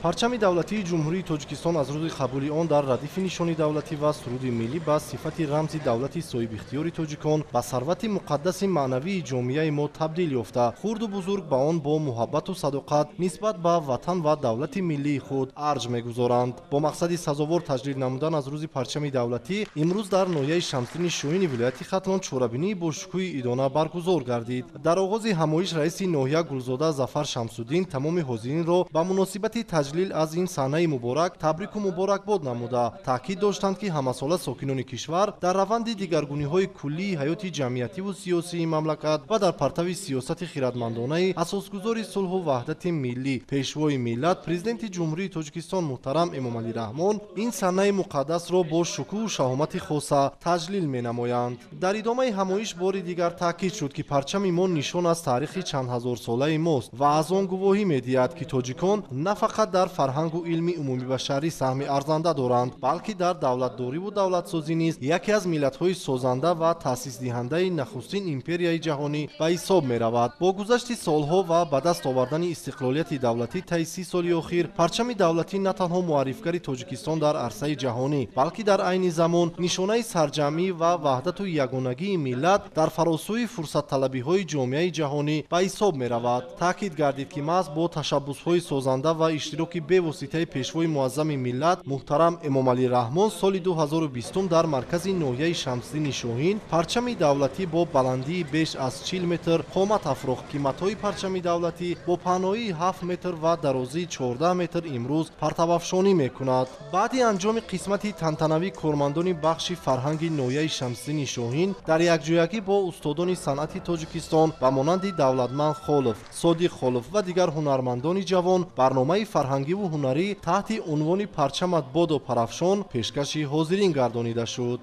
Парчами давлатии Ҷумҳурии Тоҷикистон аз рӯзи қабули он дар радифи нишони давлатӣ ва суруди миллӣ ба сифати рамзи давлати соҳибихтиёри тоҷикон ба сарвати муқаддаси маънавии ҷомеаи мо табдил ёфта, хурду бузург ба он бо муҳаббату садоқат нисбат ба ватан ва давлати миллии худ арҷ мегузоранд. Бо мақсади сазовор таҷлил намудан аз рӯзи парчами давлатӣ имрӯз дар ноҳияи Шамсиддини Шоҳини вилояти Хатлон чорабинии бошукӯҳи идона баргузор гардид. Дар оғози ҳамоиш раиси ноҳия Гулзода Зафар Шамсуддин тамоми ҳозиринро ба муносибати таҷлил аз ин саҳнаи муборак табрику муборакбод намуда, таъкид доштанд, ки ҳамасола сокинони кишвар дар раванди дигаргуниҳои куллии ҳаёти ҷамъиятиву сиёсии мамлакат ва дар партави сиёсати хиратмандонаи асосгузори сулҳу ваҳдати миллӣ, пешвои миллат, президенти Ҷумҳурии Тоҷикистон муҳтарам Эмомалӣ Раҳмон ин саҳнаи муқаддасро бо шукӯҳу шаҳомати хоса таҷлил менамоянд. Дар идомаи ҳамоиш бори дигар таъкид шуд, ки парчами мо нишон аз таърихи чандҳазорсолаи мост ва аз он гувоҳӣ медиҳад, ки тоҷикон на фақат дар фарҳангу илми умумибашарӣ саҳми арзанда доранд, балки дар давлатдориву давлатсозӣ низ яке аз миллатҳои созанда ва таъсисдиҳандаи нахустин империяи ҷаҳонӣ ба ҳисоб меравад. Бо гузашти солҳо ва ба даст овардани истиқлолияти давлатӣ таи 30 соли охир парчами давлатӣ на танҳо муаррифгари Тоҷикистон дар арсаи ҷаҳонӣ, балки дар айни замон нишонаи сарҷамъӣ ва ваҳдату ягонагии миллат дар фаросӯи фурсатталабиҳои ҷомеаи ҷаҳонӣ ба ҳисоб меравад. Таъкид гардид, ки маҳз бо ташаббусҳои созанда ва иштироки иштироки бевоситаи пешвои муаззами миллат муҳтарам Эмомалӣ Раҳмон соли 2020 дар маркази ноҳияи Шамсиддини Шоҳин парчами давлатӣ бо баландии беш аз 40 метр қомат афрохт. Қиматҳои парчами давлатӣ бо паҳноии 7 метр ва дарозии 14 метр имрӯз партавафшонӣ мекунад. Баъди анҷоми қисмати тантанавӣ кормандони бахши фарҳанги ноҳияи Шамсиддини Шоҳин дар якҷоягӣ бо устодони санъати Тоҷикистон ба монанди Давлатманд Холов, Содиқ Холов ва дигар ҳунармандони ҷавон барномаи фарҳангиву ҳунарӣ таҳти унвони «Парчамат бодо парафшон» пешкаши ҳозирин гардонида шуд.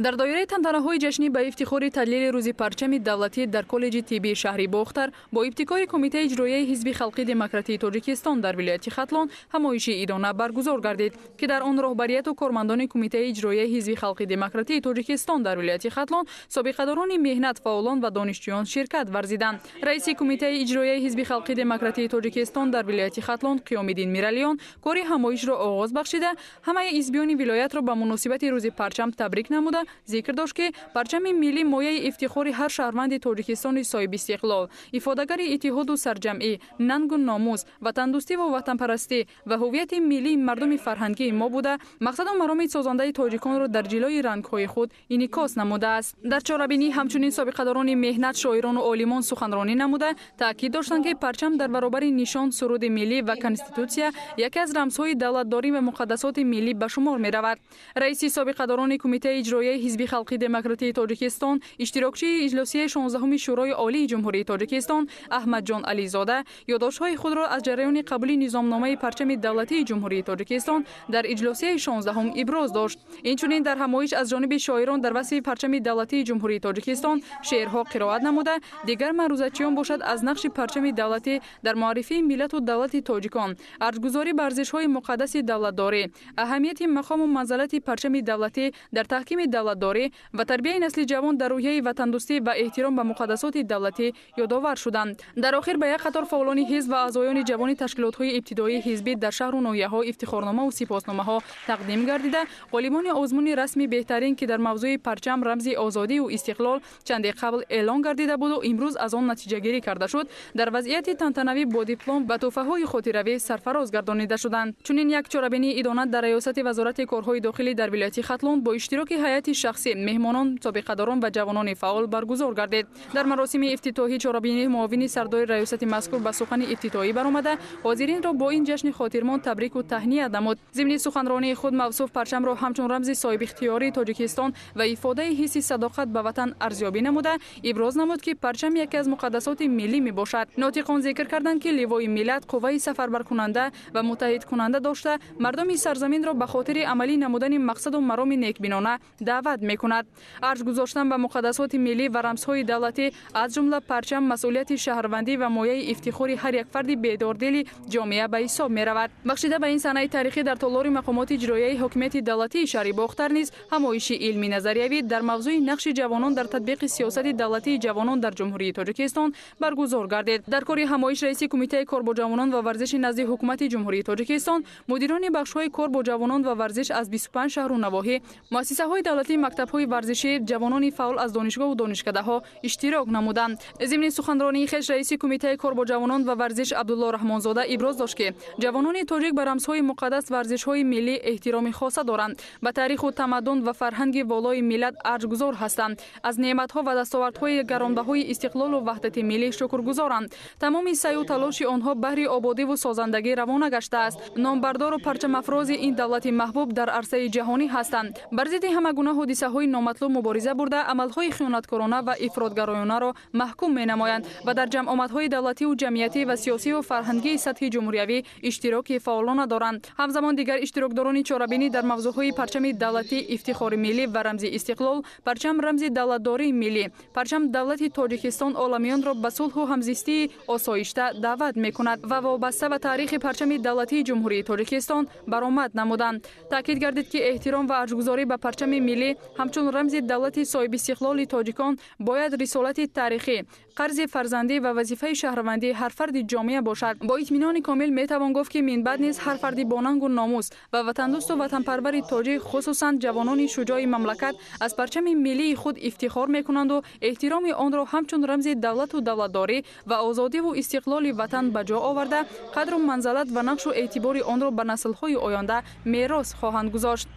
Дар доираи тантанаҳои ҷашнӣ ба ифтихори таҷлили рӯзи парчами давлатӣ дар коллеҷи тиббии шаҳри Бохтар бо ибтикори Кумитаи иҷроияи Ҳизби халқи демократии Тоҷикистон дар вилояти Хатлон ҳамоиши идона баргузор гардид, ки дар он роҳбарияту кормандони Кумитаи иҷроияи Ҳизби халқи демократии Тоҷикистон дар вилояти Хатлон, собиқадорони меҳнат, фаъолон ва донишҷӯён ширкат варзиданд. Раиси Кумитаи иҷроияи Ҳизби халқи демократии Тоҷикистон дар вилояти Хатлон Қиёмиддин Миралиён кори ҳамоишро оғоз бахшида, ҳамаи ҳизбиёни вилоятро ба муносибати рӯзи парчам табрик намуда, зикр дошт, ки парчами миллӣ мояи ифтихори ҳар шаҳрванди Тоҷикистони соҳибистиқлол, ифодагари иттиҳоду сарҷамъӣ, нангу номус, ватандӯстиву ватанпарастӣ ва ҳуввияти миллии мардуми фарҳангии мо буда, мақсаду мароми созандаи тоҷиконро дар ҷилои рангҳои худ инъикос намудааст. Дар чорабинӣ ҳамчунин собиқадорони меҳнат, шоирону олимон суханронӣ намуда, таъкид доштанд, ки парчам дар баробари нишон, суруди миллӣ ва конститутсия яке аз рамзҳои давлатдорӣ ва муқаддасоти миллӣ ба шумор меравад. Раиси собиқадорони Кумитаи иҷроияи Ҳизби халқи демократии Тоҷикистон, иштирокчии иҷлосияи 16-уми Шӯрои Олии Ҷумҳурии Тоҷикистон Аҳмадҷон Ализода ёддоштҳои худро аз ҷараёни қабули низомномаи парчами давлатии Ҷумҳурии Тоҷикистон дар иҷлосияи 16-ум иброз дошт. Инчунин дар ҳамоиш аз ҷониби шоирон дар васфи парчами давлатии Ҷумҳурии Тоҷикистон шеърҳо қироат намуда, дигар маърузачиён бошад аз нақши парчами давлатӣ дар муаррифии миллату давлати тоҷикон, арҷгузорӣ ба арзишҳои муқаддаси давлатдорӣ, аҳамияти мақому манзалати парчами давлатӣ дар таҳкими давлатдорӣ ва тарбияи насли ҷавон дар рӯҳияи ватандӯстӣ ва эҳтиром ба муқаддасоти давлатӣ ёдовар шуданд. Дар охир ба як қатор фаъолони ҳизб ва аъзоёни ҷавони ташкилотҳои ибтидоии ҳизбӣ дар шаҳру ноҳияҳо ифтихорномаву сипосномаҳо тақдим гардида, ғолибони озмуни расми беҳтарин, ки дар мавзӯи парчам рамзи озодиву истиқлол чанде қабл эълон гардида буду имрӯз аз он натиҷагирӣ карда шуд, дар вазъияти тантанавӣ бо диплом ва тӯҳфаҳои хотиравӣ сарфароз гардонида шуданд. Чунин як чорабинии идона дар раёсати Вазорати корҳои дохилӣ дар вилояти Хатлон бо иштироки ҳайати шахсӣ, меҳмонон, собиқадорон ва ҷавонони фаъол баргузор гардид. Дар маросими ифтитоҳӣ чорабинии муовини сардори раёсати мазкур ба сухани ифтитоҳӣ баромада, ҳозиринро бо ин ҷашни хотирмон табрику таҳният намуд. Зимни суханронии худ мавсуф парчамро ҳамчун рамзи соҳибихтиёрии Тоҷикистон ва ифодаи ҳисси садоқат ба ватан арзёбӣ намуда, иброз намуд, ки парчам яке аз муқаддасоти миллӣ мебошад. Нотиқон зикр карданд, ки ливои миллат қувваи сафарбаркунанда ва муттаҳидкунанда дошта, мардуми сарзаминро ба хотири амалӣ намудани мақсаду мароми некбинона даъват мекунад. Арҷ гузоштан ба муқаддасоти миллӣ ва рамзҳои давлатӣ, аз ҷумла парчам, масъулияти шаҳрвандӣ ва мояи ифтихори ҳар як фарди бедордили ҷомеа ба ҳисоб меравад. Бахшида ба ин санаи таърихӣ дар толори мақомоти иҷроияи ҳокимияти давлатии шаҳри Бохтар низ ҳамоиши илмӣ назариявӣ дар мавзӯи нақши ҷавонон дар татбиқи сиёсати давлатии ҷавонон дар Ҷумҳурии Тоҷикистон баргузор гардид. Дар кори ҳамоиш раиси Кумитаи кор бо ҷавонон ва варзиши назди Ҳукумати Ҷумҳурии Тоҷикистон, мудирони бахшҳои кор бо ҷавонон ва варзиш аз 25 шаҳру навоҳӣ, муассисаҳои давлатӣ, мактабҳои варзишӣ, ҷавонони фаъол аз донишгоҳу донишкадаҳо иштирок намуданд. Зимни суханронии хеш раиси Кумитаи кор бо ҷавонон ва варзиш Абдулло Раҳмонзода иброз дошт, ки ҷавонони тоҷик ба рамзҳои муқаддас ва арзишҳои миллӣ эҳтироми хоса доранд, ба таъриху тамаддун ва фарҳанги волои миллат арҷгузор ҳастанд, аз неъматҳо ва дастовардҳои гаронбаҳои истиқлолу ваҳдати миллӣ шукргузоранд. Тамоми саъю талоши онҳо баҳри ободиву созандагӣ равона гаштааст. Номбардору парчамафрози ин давлати маҳбуб дар арсаи ҷаҳонӣ ҳастанд. Бар зидди ҳама гуна ҳодисаҳои номатлуб мубориза бурда, амалҳои хиёнаткорона ва ифротгароёнаро маҳкум менамоянд ва дар ҷамъомадҳои давлативу ҷамъиятӣ ва сиёсиву фарҳангии сатҳи ҷумҳуриявӣ иштироки фаъолона доранд. Ҳамзамон дигар иштирокдорони чорабинӣ дар мавзӯъҳои парчами давлатӣ, ифтихори миллӣ ва рамзи истиқлол, парчам рамзи давлатдории миллӣ, парчам давлати Тоҷикистон оламиёнро ба сулҳу ҳамзистии осоишта даъват мекунад ва вобаста ба таърихи парчами давлатии Ҷумҳурии Тоҷикистон баромад намуданд. Таъкид гардид, ки эҳтиром ва арҷгузорӣ ба парчами миллӣ миллӣ ҳамчун рамзи давлати соҳибистиқлоли тоҷикон бояд рисолати таърихӣ, қарзи фарзандӣ ва вазифаи шаҳрвандии ҳар фарди ҷомеа бошад. Бо итминони комил метавон гуфт, ки минбаъд низ ҳар фарди бонангу номус ва ватандӯсту ватанпарвари тоҷик, хусусан ҷавонони шуҷои мамлакат, аз парчами миллии худ ифтихор мекунанду эҳтироми онро ҳамчун рамзи давлату давлатдорӣ ва озодиву истиқлоли ватан ба ҷо оварда, қадру манзалат ва нақшу эътибори онро ба наслҳои оянда мерос хоҳанд гузошт.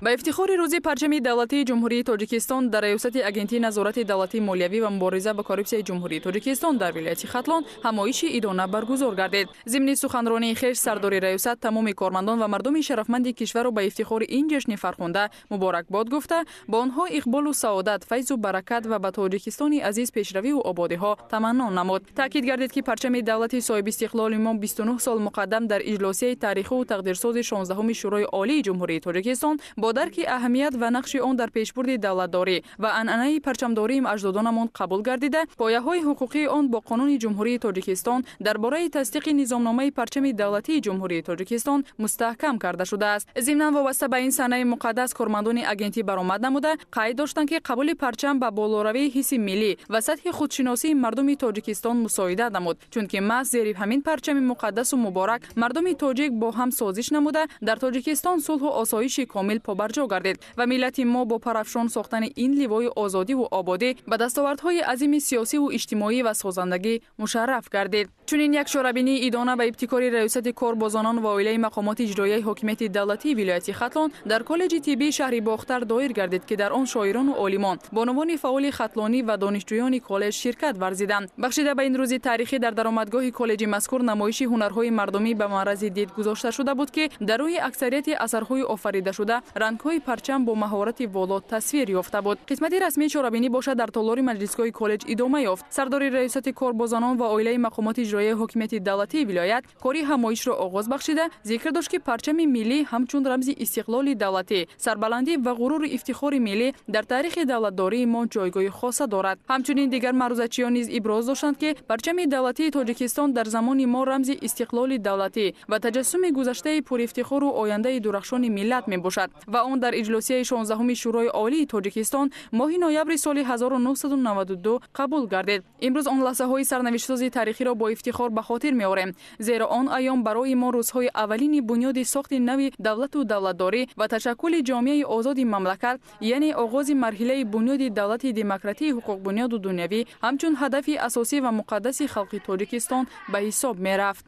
Ба ифтихори рӯзи парчами давлатии Ҷумҳурии Тоҷикистон дар раёсати Агентии назорати давлатии молиявӣ ва мубориза ба коррупсияи Ҷумҳурии Тоҷикистон дар вилояти Хатлон ҳамоиши идона баргузор гардид. Зимни суханронии хеш сардори раёсат тамоми кормандон ва мардуми шарафманди кишварро ба ифтихори ин ҷашни фархунда муборакбод гуфта, ба онҳо иқболу саодат, файзу баракат ва ба Тоҷикистони азиз пешравиву ободиҳо таманно намуд. Таъкид гардид, ки парчами давлати соҳибистиқлоли мо 29 сол муқаддам дар иҷлосияи таърихиву тақдирсози 16-уми Шӯрои Олии Ҷумҳурии Тоҷикистон бо дарки аҳамият ва нақши он дар пешбурди давлатдорӣ ва анъанаи парчамдории аҷдодонамон қабул гардида, пояҳои ҳуқуқии он бо Қонуни Ҷумҳурии Тоҷикистон дар бораи тасдиқи низомномаи парчами давлатии Ҷумҳурии Тоҷикистон мустаҳкам карда шудааст. Зимнан вобаста ба ин санаи муқаддас кормандони агентӣ баромад намуда, қайд доштанд, ки қабули парчам ба болоравии ҳисси миллӣ ва сатҳи худшиносии мардуми Тоҷикистон мусоидат намуд, чунки маҳз зери ҳамин парчами муқаддасу муборак мардуми тоҷик бо ҳам созиш намуда, дар Тоҷикистон сулҳу осоиши комил побарҷо гардид ва миллати мо бо парафшон сохтани ин ливои озодиву ободӣ ба дастовардҳои азими сиёсиву иҷтимоӣ ва созандагӣ мушарраф гардид. Чунин як чорабинии идона ба ибтикори раёсати кор бо занон ва оилаи мақомоти иҷроияи ҳокимияти давлатии вилояти Хатлон дар коллеҷи тиббии шаҳри Бохтар доир гардид, ки дар он шоирону олимон, бонувони фаъоли хатлонӣ ва донишҷӯёни коллеҷ ширкат варзиданд. Бахшида ба ин рӯзи таърихӣ дар даромадгоҳи коллеҷи мазкур намоиши ҳунарҳои мардумӣ ба маърази дид гузошта шуда буд, ки дар рӯи аксарияти асарҳои офаридашуда рангҳои парчам бо маҳорати воло тасвир ёфта буд. Қисмати расмии чорабинӣ бошад дар толори маҷлисгоҳи коллеҷ идома ёфт. Сардори раёсати кор бо занон ва оилаи мақомоти иҷроияи ҳокимияти давлатии вилоят кори ҳамоишро оғоз бахшида, зикр дошт, ки парчами миллӣ ҳамчун рамзи истиқлоли давлатӣ, сарбаландӣ ва ғуруру ифтихори миллӣ дар таърихи давлатдории мо ҷойгоҳи хоса дорад. Ҳамчунин дигар маърузачиён низ иброз доштанд, ки парчами давлатии Тоҷикистон дар замони мо рамзи истиқлоли давлатӣ ва таҷассуми гузаштаи пурифтихору ояндаи дурахшони миллат мебошад ва он дар иҷлосияи 16-уми Шӯрои Олии Тоҷикистон моҳи ноябри соли 1992 қабул гардид. Имрӯз он лаҳзаҳои сарнавиштсози таърихиро бо ифтихор ба хотир меорем, зеро он айём барои мо рӯзҳои аввалини бунёди сохти нави давлату давлатдорӣ ва ташаккули ҷомеаи озоди мамлакат, яъне оғози марҳилаи бунёди давлати демократии ҳуқуқбунёду дунявӣ ҳамчун ҳадафи асосӣ ва муқаддаси халқи Тоҷикистон ба ҳисоб мерафт.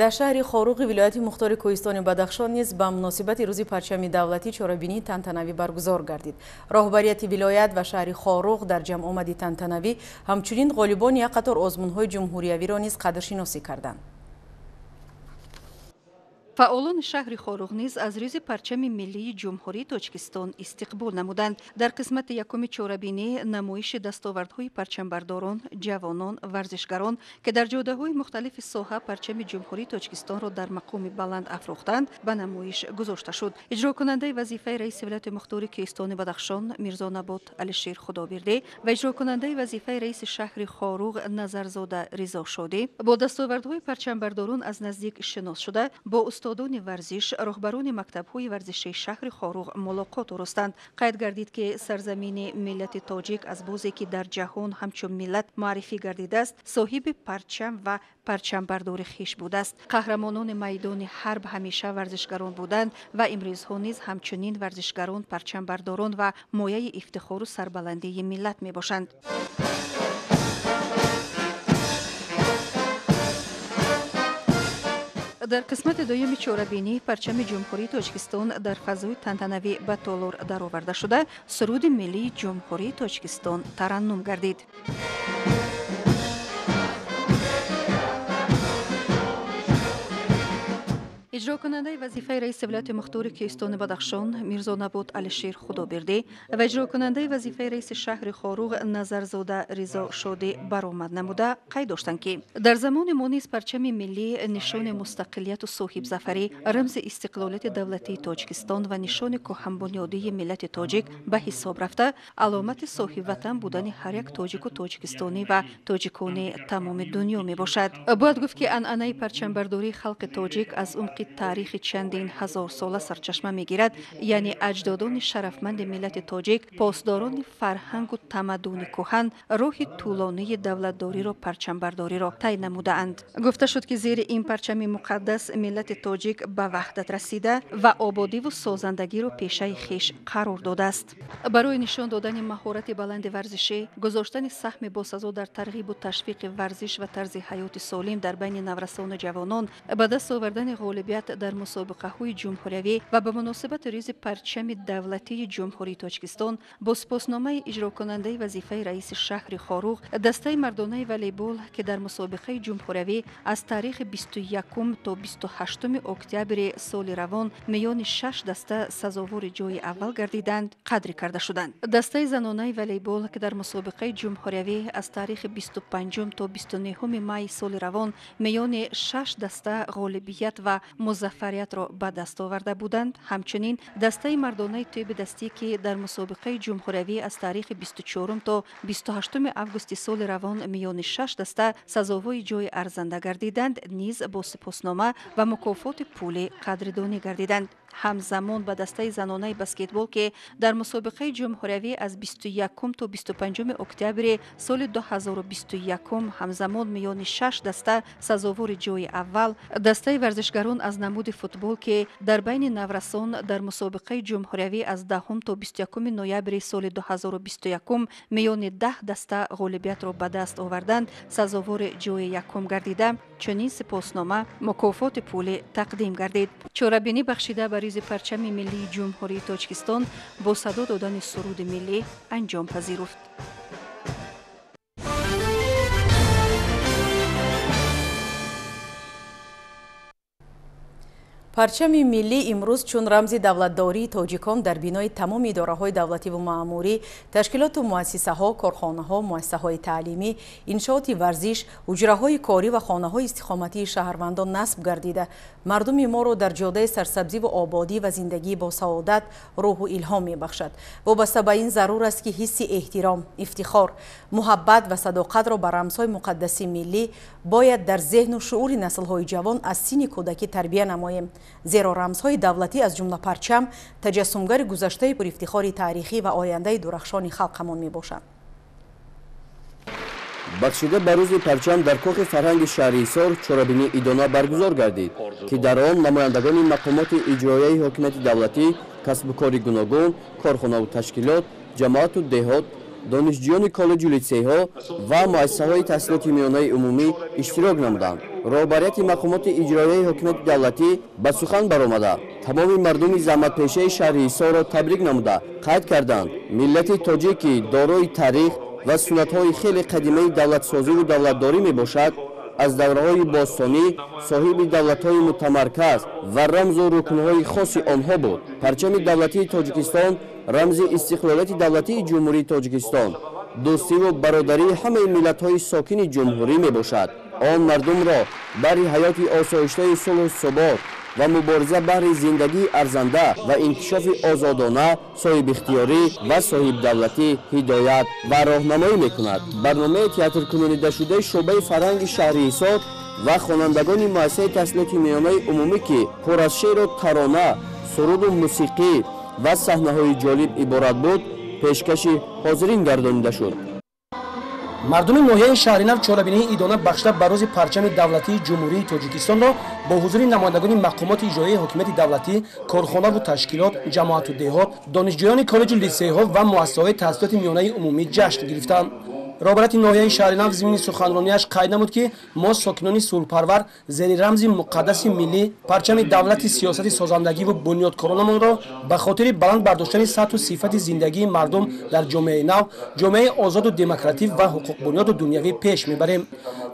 Дар шаҳри Хоруғи вилояти мухтори Кӯҳистони Бадахшон низ ба муносибати рӯзи парчами давлатӣ чорабинии тантанавӣ баргузор гардид. Роҳбарияти вилоят ва шаҳри Хоруғ дар ҷамъомади тантанавӣ ҳамчунин ғолибони як қатор озмунҳои ҷумҳуриявиро низ қадршиносӣ карданд. Фаъолони шаҳри Хоруғ низ аз рӯзи парчами миллии Ҷумҳурии Тоҷикистон истиқбол намуданд. Дар қисмати якуми чорабинӣ намоиши дастовардҳои парчамбардорон, ҷавонон, варзишгарон, ки дар ҷодаҳои мухталифи соҳа парчами Ҷумҳурии Тоҷикистонро дар мақоми баланд афрохтанд, ба намоиш гузошта шуд. Иҷрокунандаи вазифаи раиси вилояти мухтори Кӯҳистони Бадахшон Мирзонабот Алишер Худобирдӣ ва иҷрокунандаи вазифаи раиси шаҳри Хоруғ Назарзода Ризо Шодӣ бо дастовардҳои парчамбардорон аз наздик шинос шуда, бо устодони варзиш, роҳбарони мактабҳои варзишии шаҳри Хоруғ мулоқот оростанд. Қайд гардид, ки сарзамини миллати тоҷик аз бозе ки дар ҷаҳон ҳамчун миллат муаррифӣ гардидааст, соҳиби парчам ва парчамбардори хеш будааст. Қаҳрамонони майдони ҳарб ҳамеша варзишгарон буданд ва имрӯзҳо низ ҳамчунин варзишгарон, парчамбардорон ва мояи ифтихору сарбаландии миллат мебошанд. Дар қисмати дуюми чорабинӣ парчами Ҷумҳурии Тоҷикистон дар фазои тантанавӣ ба толор дароварда шуда, суруди миллии Ҷумҳурии Тоҷикистон тараннум гардид. Иҷрокунандаи вазифаи раиси вилояти мухтори Кӯҳистони Бадахшон Мирзонабот Алишер Худобердӣ ва иҷрокунандаи вазифаи раиси шаҳри Хоруғ Назарзода Ризо Шодӣ баромад намуда қайд доштанд, ки дар замони мо низ парчами миллӣ нишони мустақилияту соҳибзафарӣ, рамзи истиқлолияти давлатии Тоҷикистон ва нишони кӯҳанбунёдии миллати тоҷик ба ҳисоб рафта, аломати соҳибватан будани ҳар як тоҷику тоҷикистонӣ ва тоҷикони тамоми дунё мебошад. Бояд гуфт, ки анъанаи парчамбардории халқи тоҷик аз умқи таърихи чандин ҳазорсола сарчашма мегирад, яъне аҷдодони шарафманди миллати тоҷик, посдорони фарҳангу тамаддуни кӯҳан, роҳи тӯлонии давлатдориро парчамбардориро тай намудаанд. Гуфта шуд, ки зери ин парчами муқаддас миллати тоҷик ба ваҳдат расида ва ободиву созандагиро пешаи хеш қарор додааст. Барои нишон додани маҳорати баланди варзишӣ, гузоштани саҳми босазо дар тарғибу ташвиқи варзиш ва тарзи ҳаёти солим дар байни наврасону ҷавонон, ба даст овардани ғолибият дар мусобиқаҳои ҷумҳуриявӣ ва ба муносибати рӯзи парчами давлатии Ҷумҳурии Тоҷикистон бо сипосномаи иҷрокунандаи вазифаи раиси шаҳри Хоруғ дастаи мардонаи волейбол, ки дар мусобиқаи ҷумҳуриявӣ аз таърихи 21 то 28 октябри соли равон миёни 6 даста сазовори ҷои аввал гардиданд, қадр карда шуданд. Дастаи занонаи волейбол, ки дар мусобиқаи ҷумҳуриявӣ аз таърихи 25 то 29 майи соли равон миёни 6 даста ғолибият ва музаффариятро ба даст оварда буданд, ҳамчунин дастаи мардонаи тӯби дастӣ, ки дар мусобиқаи ҷумҳуриявӣ аз таърихи 24 то 28 августи соли равон миёни 6 даста сазовори ҷои арзанда гардиданд, низ бо сипоснома ва мукофоти пулӣ қадрдонӣ гардиданд. Ҳамзамон ба дастаи занонаи баскетбол, ки дар мусобиқаи ҷумҳуриявӣ аз 21 то 25 октябри соли 2021 ҳамзамон миёни 6 даста сазовори ҷои аввал, дастаи варзишгарон аз намуди футбол, ки дар байни наврасон дар мусобиқаи ҷумҳуриявӣ аз 10 то 21 ноябри соли 2021 миёни 10 даста ғолибиятро ба даст оварданд, сазовори ҷои якум гардида, чунин сипоснома мукофоти пулӣ тақдим гардид. Чорабинӣ бахшида ба рӯзи парчами миллии Ҷумҳурии Тоҷикистон бо садо додани суруди миллӣ анҷом пазируфт. Парчами миллӣ имрӯз чун рамзи давлатдории тоҷикон дар бинои тамоми идораҳои давлативу маъмурӣ, ташкилоту муассисаҳо, корхонаҳо, муассисаҳои таълимӣ, иншооти варзиш, ҳуҷраҳои корӣ ва хонаҳои истиқоматии шаҳрвандон насб гардида, мардуми моро дар ҷодаи сарсабзиву ободӣ ва зиндагии босаодат рӯҳу илҳом мебахшад. Вобаста ба ин зарур аст, ки ҳисси эҳтиром, ифтихор, муҳаббат ва садоқатро ба рамзҳои муқаддаси миллӣ бояд дар зеҳну шуури наслҳои ҷавон аз синни кӯдакӣ тарбия намоем. Зеро рамзҳои давлатӣ аз ҷумла парчам таҷассумгари гузаштаи пурифтихори таърихӣ ва ояндаи дурахшони халқамон мебошанд. Бахшида ба рӯзи парчам дар кохи фарҳанги шаҳри Ҳисор чорабинии идона баргузор гардид, ки дар он намояндагони мақомоти иҷроияи ҳокимияти давлатӣ, касбу кори гуногун, корхонаву ташкилот, ҷамоату деҳот, донишҷӯёни коллеҷу литсейҳо ва муассисаҳои таҳсилоти миёнаи умумӣ иштирок намуданд. Роҳбарияти мақомоти иҷроияи ҳокимияти давлатӣ ба сухан баромада, тамоми мардуми заҳматпешаи шаҳри Ҳисорро табрик намуда, қайд карданд: миллати тоҷик, ки дорои таърих ва суннатҳои хеле қадимаи давлатсозиву давлатдорӣ мебошад, аз давраҳои бостонӣ соҳиби давлатҳои мутамарказ ва рамзу рукнҳои хоси онҳо буд. Парчами давлатии Тоҷикистон рамзи истиқлолияти давлатии Ҷумҳурии Тоҷикистон, дӯстиву бародарии ҳамаи миллатҳои сокини ҷумҳурӣ мебошад. Он мардумро баҳри ҳаёти осоиштаи сулҳу субот ва мубориза баҳри зиндагии арзанда ва инкишофи озодона, соҳибихтиёрӣ ва соҳибдавлатӣ ҳидоят ва роҳнамоӣ мекунад. Барномаи театркунонидашудаи шӯъбаи фарҳанги шаҳри Ҳисор ва хонандагони муассисаи таҳсилоти миёнаи умумӣ, ки пур аз шеъру тарона, суруду мусиқӣ ва саҳнаҳои ҷолиб иборат буд, пешкаши ҳозирин гардонида шуд. Мардуми ноҳияи Шаҳринав чорабинии идона бахшида ба рӯзи парчами давлатии Ҷумҳурии Тоҷикистонро бо ҳузури намояндагони мақомоти иҷроияи ҳокимияти давлатӣ, корхонаву ташкилот, ҷамоату деҳот, донишҷӯёни коллеҷу литсейҳо ва муассисаҳои таҳсилоти миёнаи умумӣ ҷашн гирифтанд. Роҳбарияти ноҳияи Шаҳринав зимни суханронияш қайд намуд, ки мо сокинони сулҳпарвар зери рамзи муқаддаси миллӣ парчами давлати сиёсати созандагиву бунёдкоронамонро ба хотири баланд бардоштани сатҳу сифати зиндагии мардум дар ҷомеаи нав, ҷомеаи озоду демократӣ ва ҳуқуқбунёду дунявӣ пеш мебарем.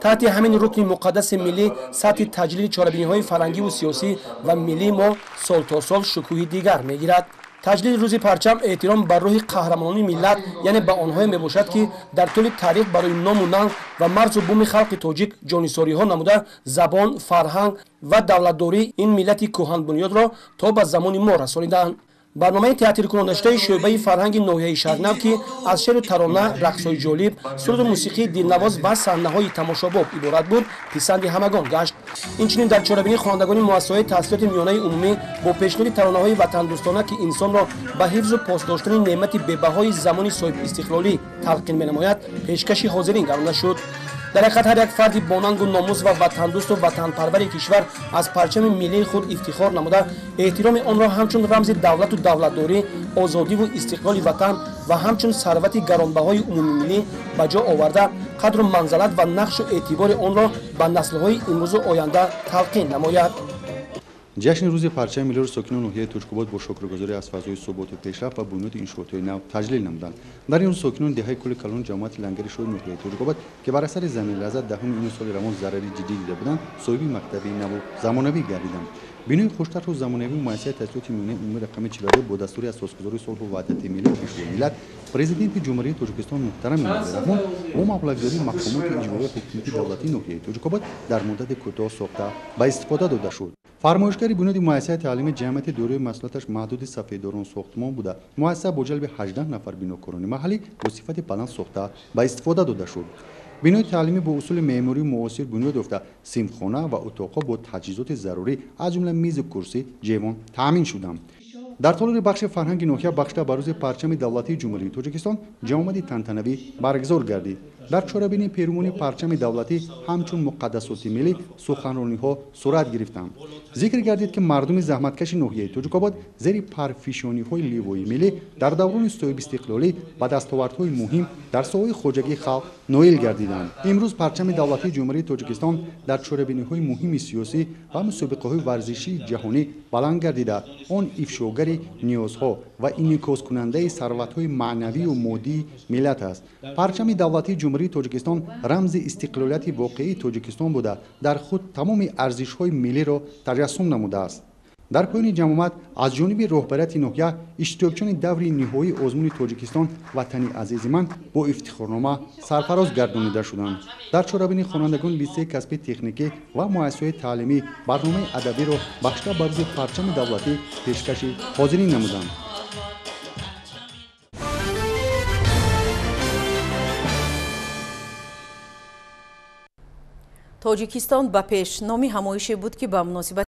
Таҳти ҳамин рукни муқаддаси миллӣ сатҳи таҷлили чорабиниҳои фарҳангиву сиёсӣ ва миллии мо сол то сол шукӯҳи дигар мегирад. Таҷлили рӯзи парчам эҳтиром ба рӯҳи қаҳрамонони миллат, яъне ба онҳое мебошад, ки дар тӯли таърих барои ному нанг ва марзу буми халқи тоҷик ҷонисориҳо намуда, забон, фарҳанг ва давлатдории ин миллати кӯҳанбунёдро то ба замони мо расонидаанд. Барномаи театркунондаштаи шӯъбаи фарҳанги ноҳияи Шаҳринав, ки аз шеъру тарона, рақсҳои ҷолиб, суруду мусиқии дилнавоз ва саҳнаҳои тамошобоб иборат буд, писанди ҳамагон гашт. Инчунин дар чорабинӣ хонандагони муассисаҳои таҳсилоти миёнаи умумӣ бо пешниҳоди таронаҳои ватандӯстона, ки инсонро ба ҳифзу посдоштани неъмати бебаҳои замони соҳибистиқлолӣ талқин менамояд, пешкаши ҳозирин гардонда шуд. Дар ҳақиқат ҳар як фарди бонангу номус ва ватандӯсту ватанпарвари кишвар аз парчами миллии худ ифтихор намуда, эҳтироми онро ҳамчун рамзи давлату давлатдорӣ, озодиву истиқлоли ватан ва ҳамчун сарвати гаронбаҳои умумимиллӣ ба ҷо оварда, қадру манзалат ва нақшу эътибори онро ба наслҳои имрӯзу оянда талқин намояд. Ҷашни рӯзи парчами миллиро сокинони ноҳияи Тоҷикобод бо шукргузорӣ аз фазои суботу пешрафт ва бунёди иншоотҳои нав таҷлил намуданд. Дар ин рӯз сокинони деҳаи Кӯли Калон ҷамоати Лангари Шоҳи ноҳияи Тоҷикобод, ки бар асари заминларза 10 июни соли равон зарари ҷиддӣ дида буданд, соҳиби мактаби наву замонавӣ гардиданд. Бинои хуштарҳу замонавии муассисаи таҳсилоти миёнаи умумии рақами 42 бо дастури асосгузори сулҳу ваҳдати миллӣ, Пешвои миллат, Президенти Ҷумҳурии Тоҷикистон муҳтарам Эмомалӣ Раҳмон бо маблағгузории мақомоти иҷроияи ҳукумати давлатии ноҳияи Тоҷикобод дар муддати кӯтоҳ сохта ба истифода дода шуд. Фармоишгари бунёди муассисаи таълими ҷамъияти дорои масъулияташ маҳдуди Сафеддорон сохтмон буда, муассиса бо ҷалби 18 нафар бинокорони маҳаллӣ бо сифати баланд сохта ба истифода дода шуд. Бинои таълимӣ бо усули меъмории муосир бунёд ёфта, синфхона ва утоқҳо бо таҷҳизоти зарурӣ, аз ҷумла мизу курсӣ, ҷевон таъмин шуданд. Дар толори бахши фарҳанги ноҳия бахшида ба рӯзи парчами давлатии Ҷумҳурии Тоҷикистон ҷамъомади тантанавӣ баргузор гардид. Дар чорабинии перомуни парчами давлатӣ ҳамчун муқаддасоти миллӣ суханрониҳо сурат гирифтанд. Зикр гардид, ки мардуми заҳматкаши ноҳияи Тоҷикобод зери парфишониҳои ливои миллӣ дар даврони соҳибистиқлолӣ ба дастовардҳои муҳим дар соҳаи хоҷагии халқ ноил гардиданд. Имрӯз парчами давлатии Ҷумҳурии Тоҷикистон дар чорабиниҳои муҳими сиёсӣ ва мусобиқаҳои варзишии ҷаҳонӣ баланд гардида, он ифшогари ниёзҳо ва инъикоскунандаи сарватҳои маънавию моддии миллат аст. Парчами давлатии Ҷумҳурии Тоҷикистон рамзи истиқлолияти воқеии Тоҷикистон буда, дар худ тамоми арзишҳои миллиро таҷассум намудааст. Дар поёни ҷамъомад аз ҷониби роҳбарияти ноҳия иштирокчиёни даври ниҳоии озмуни Тоҷикистон «Ватани азизи ман» бо ифтихорнома сарфароз гардонида шуданд. Дар чорабинии хонандагони литсеи касби техникӣ ва муассисаҳои таълимӣ барномаи адабиро бахшида ба рӯзи парчами давлатӣ пешкаши ҳозирин намуданд. Тоҷикистон ба пеш номи ҳамоише буд, ки ба муносибати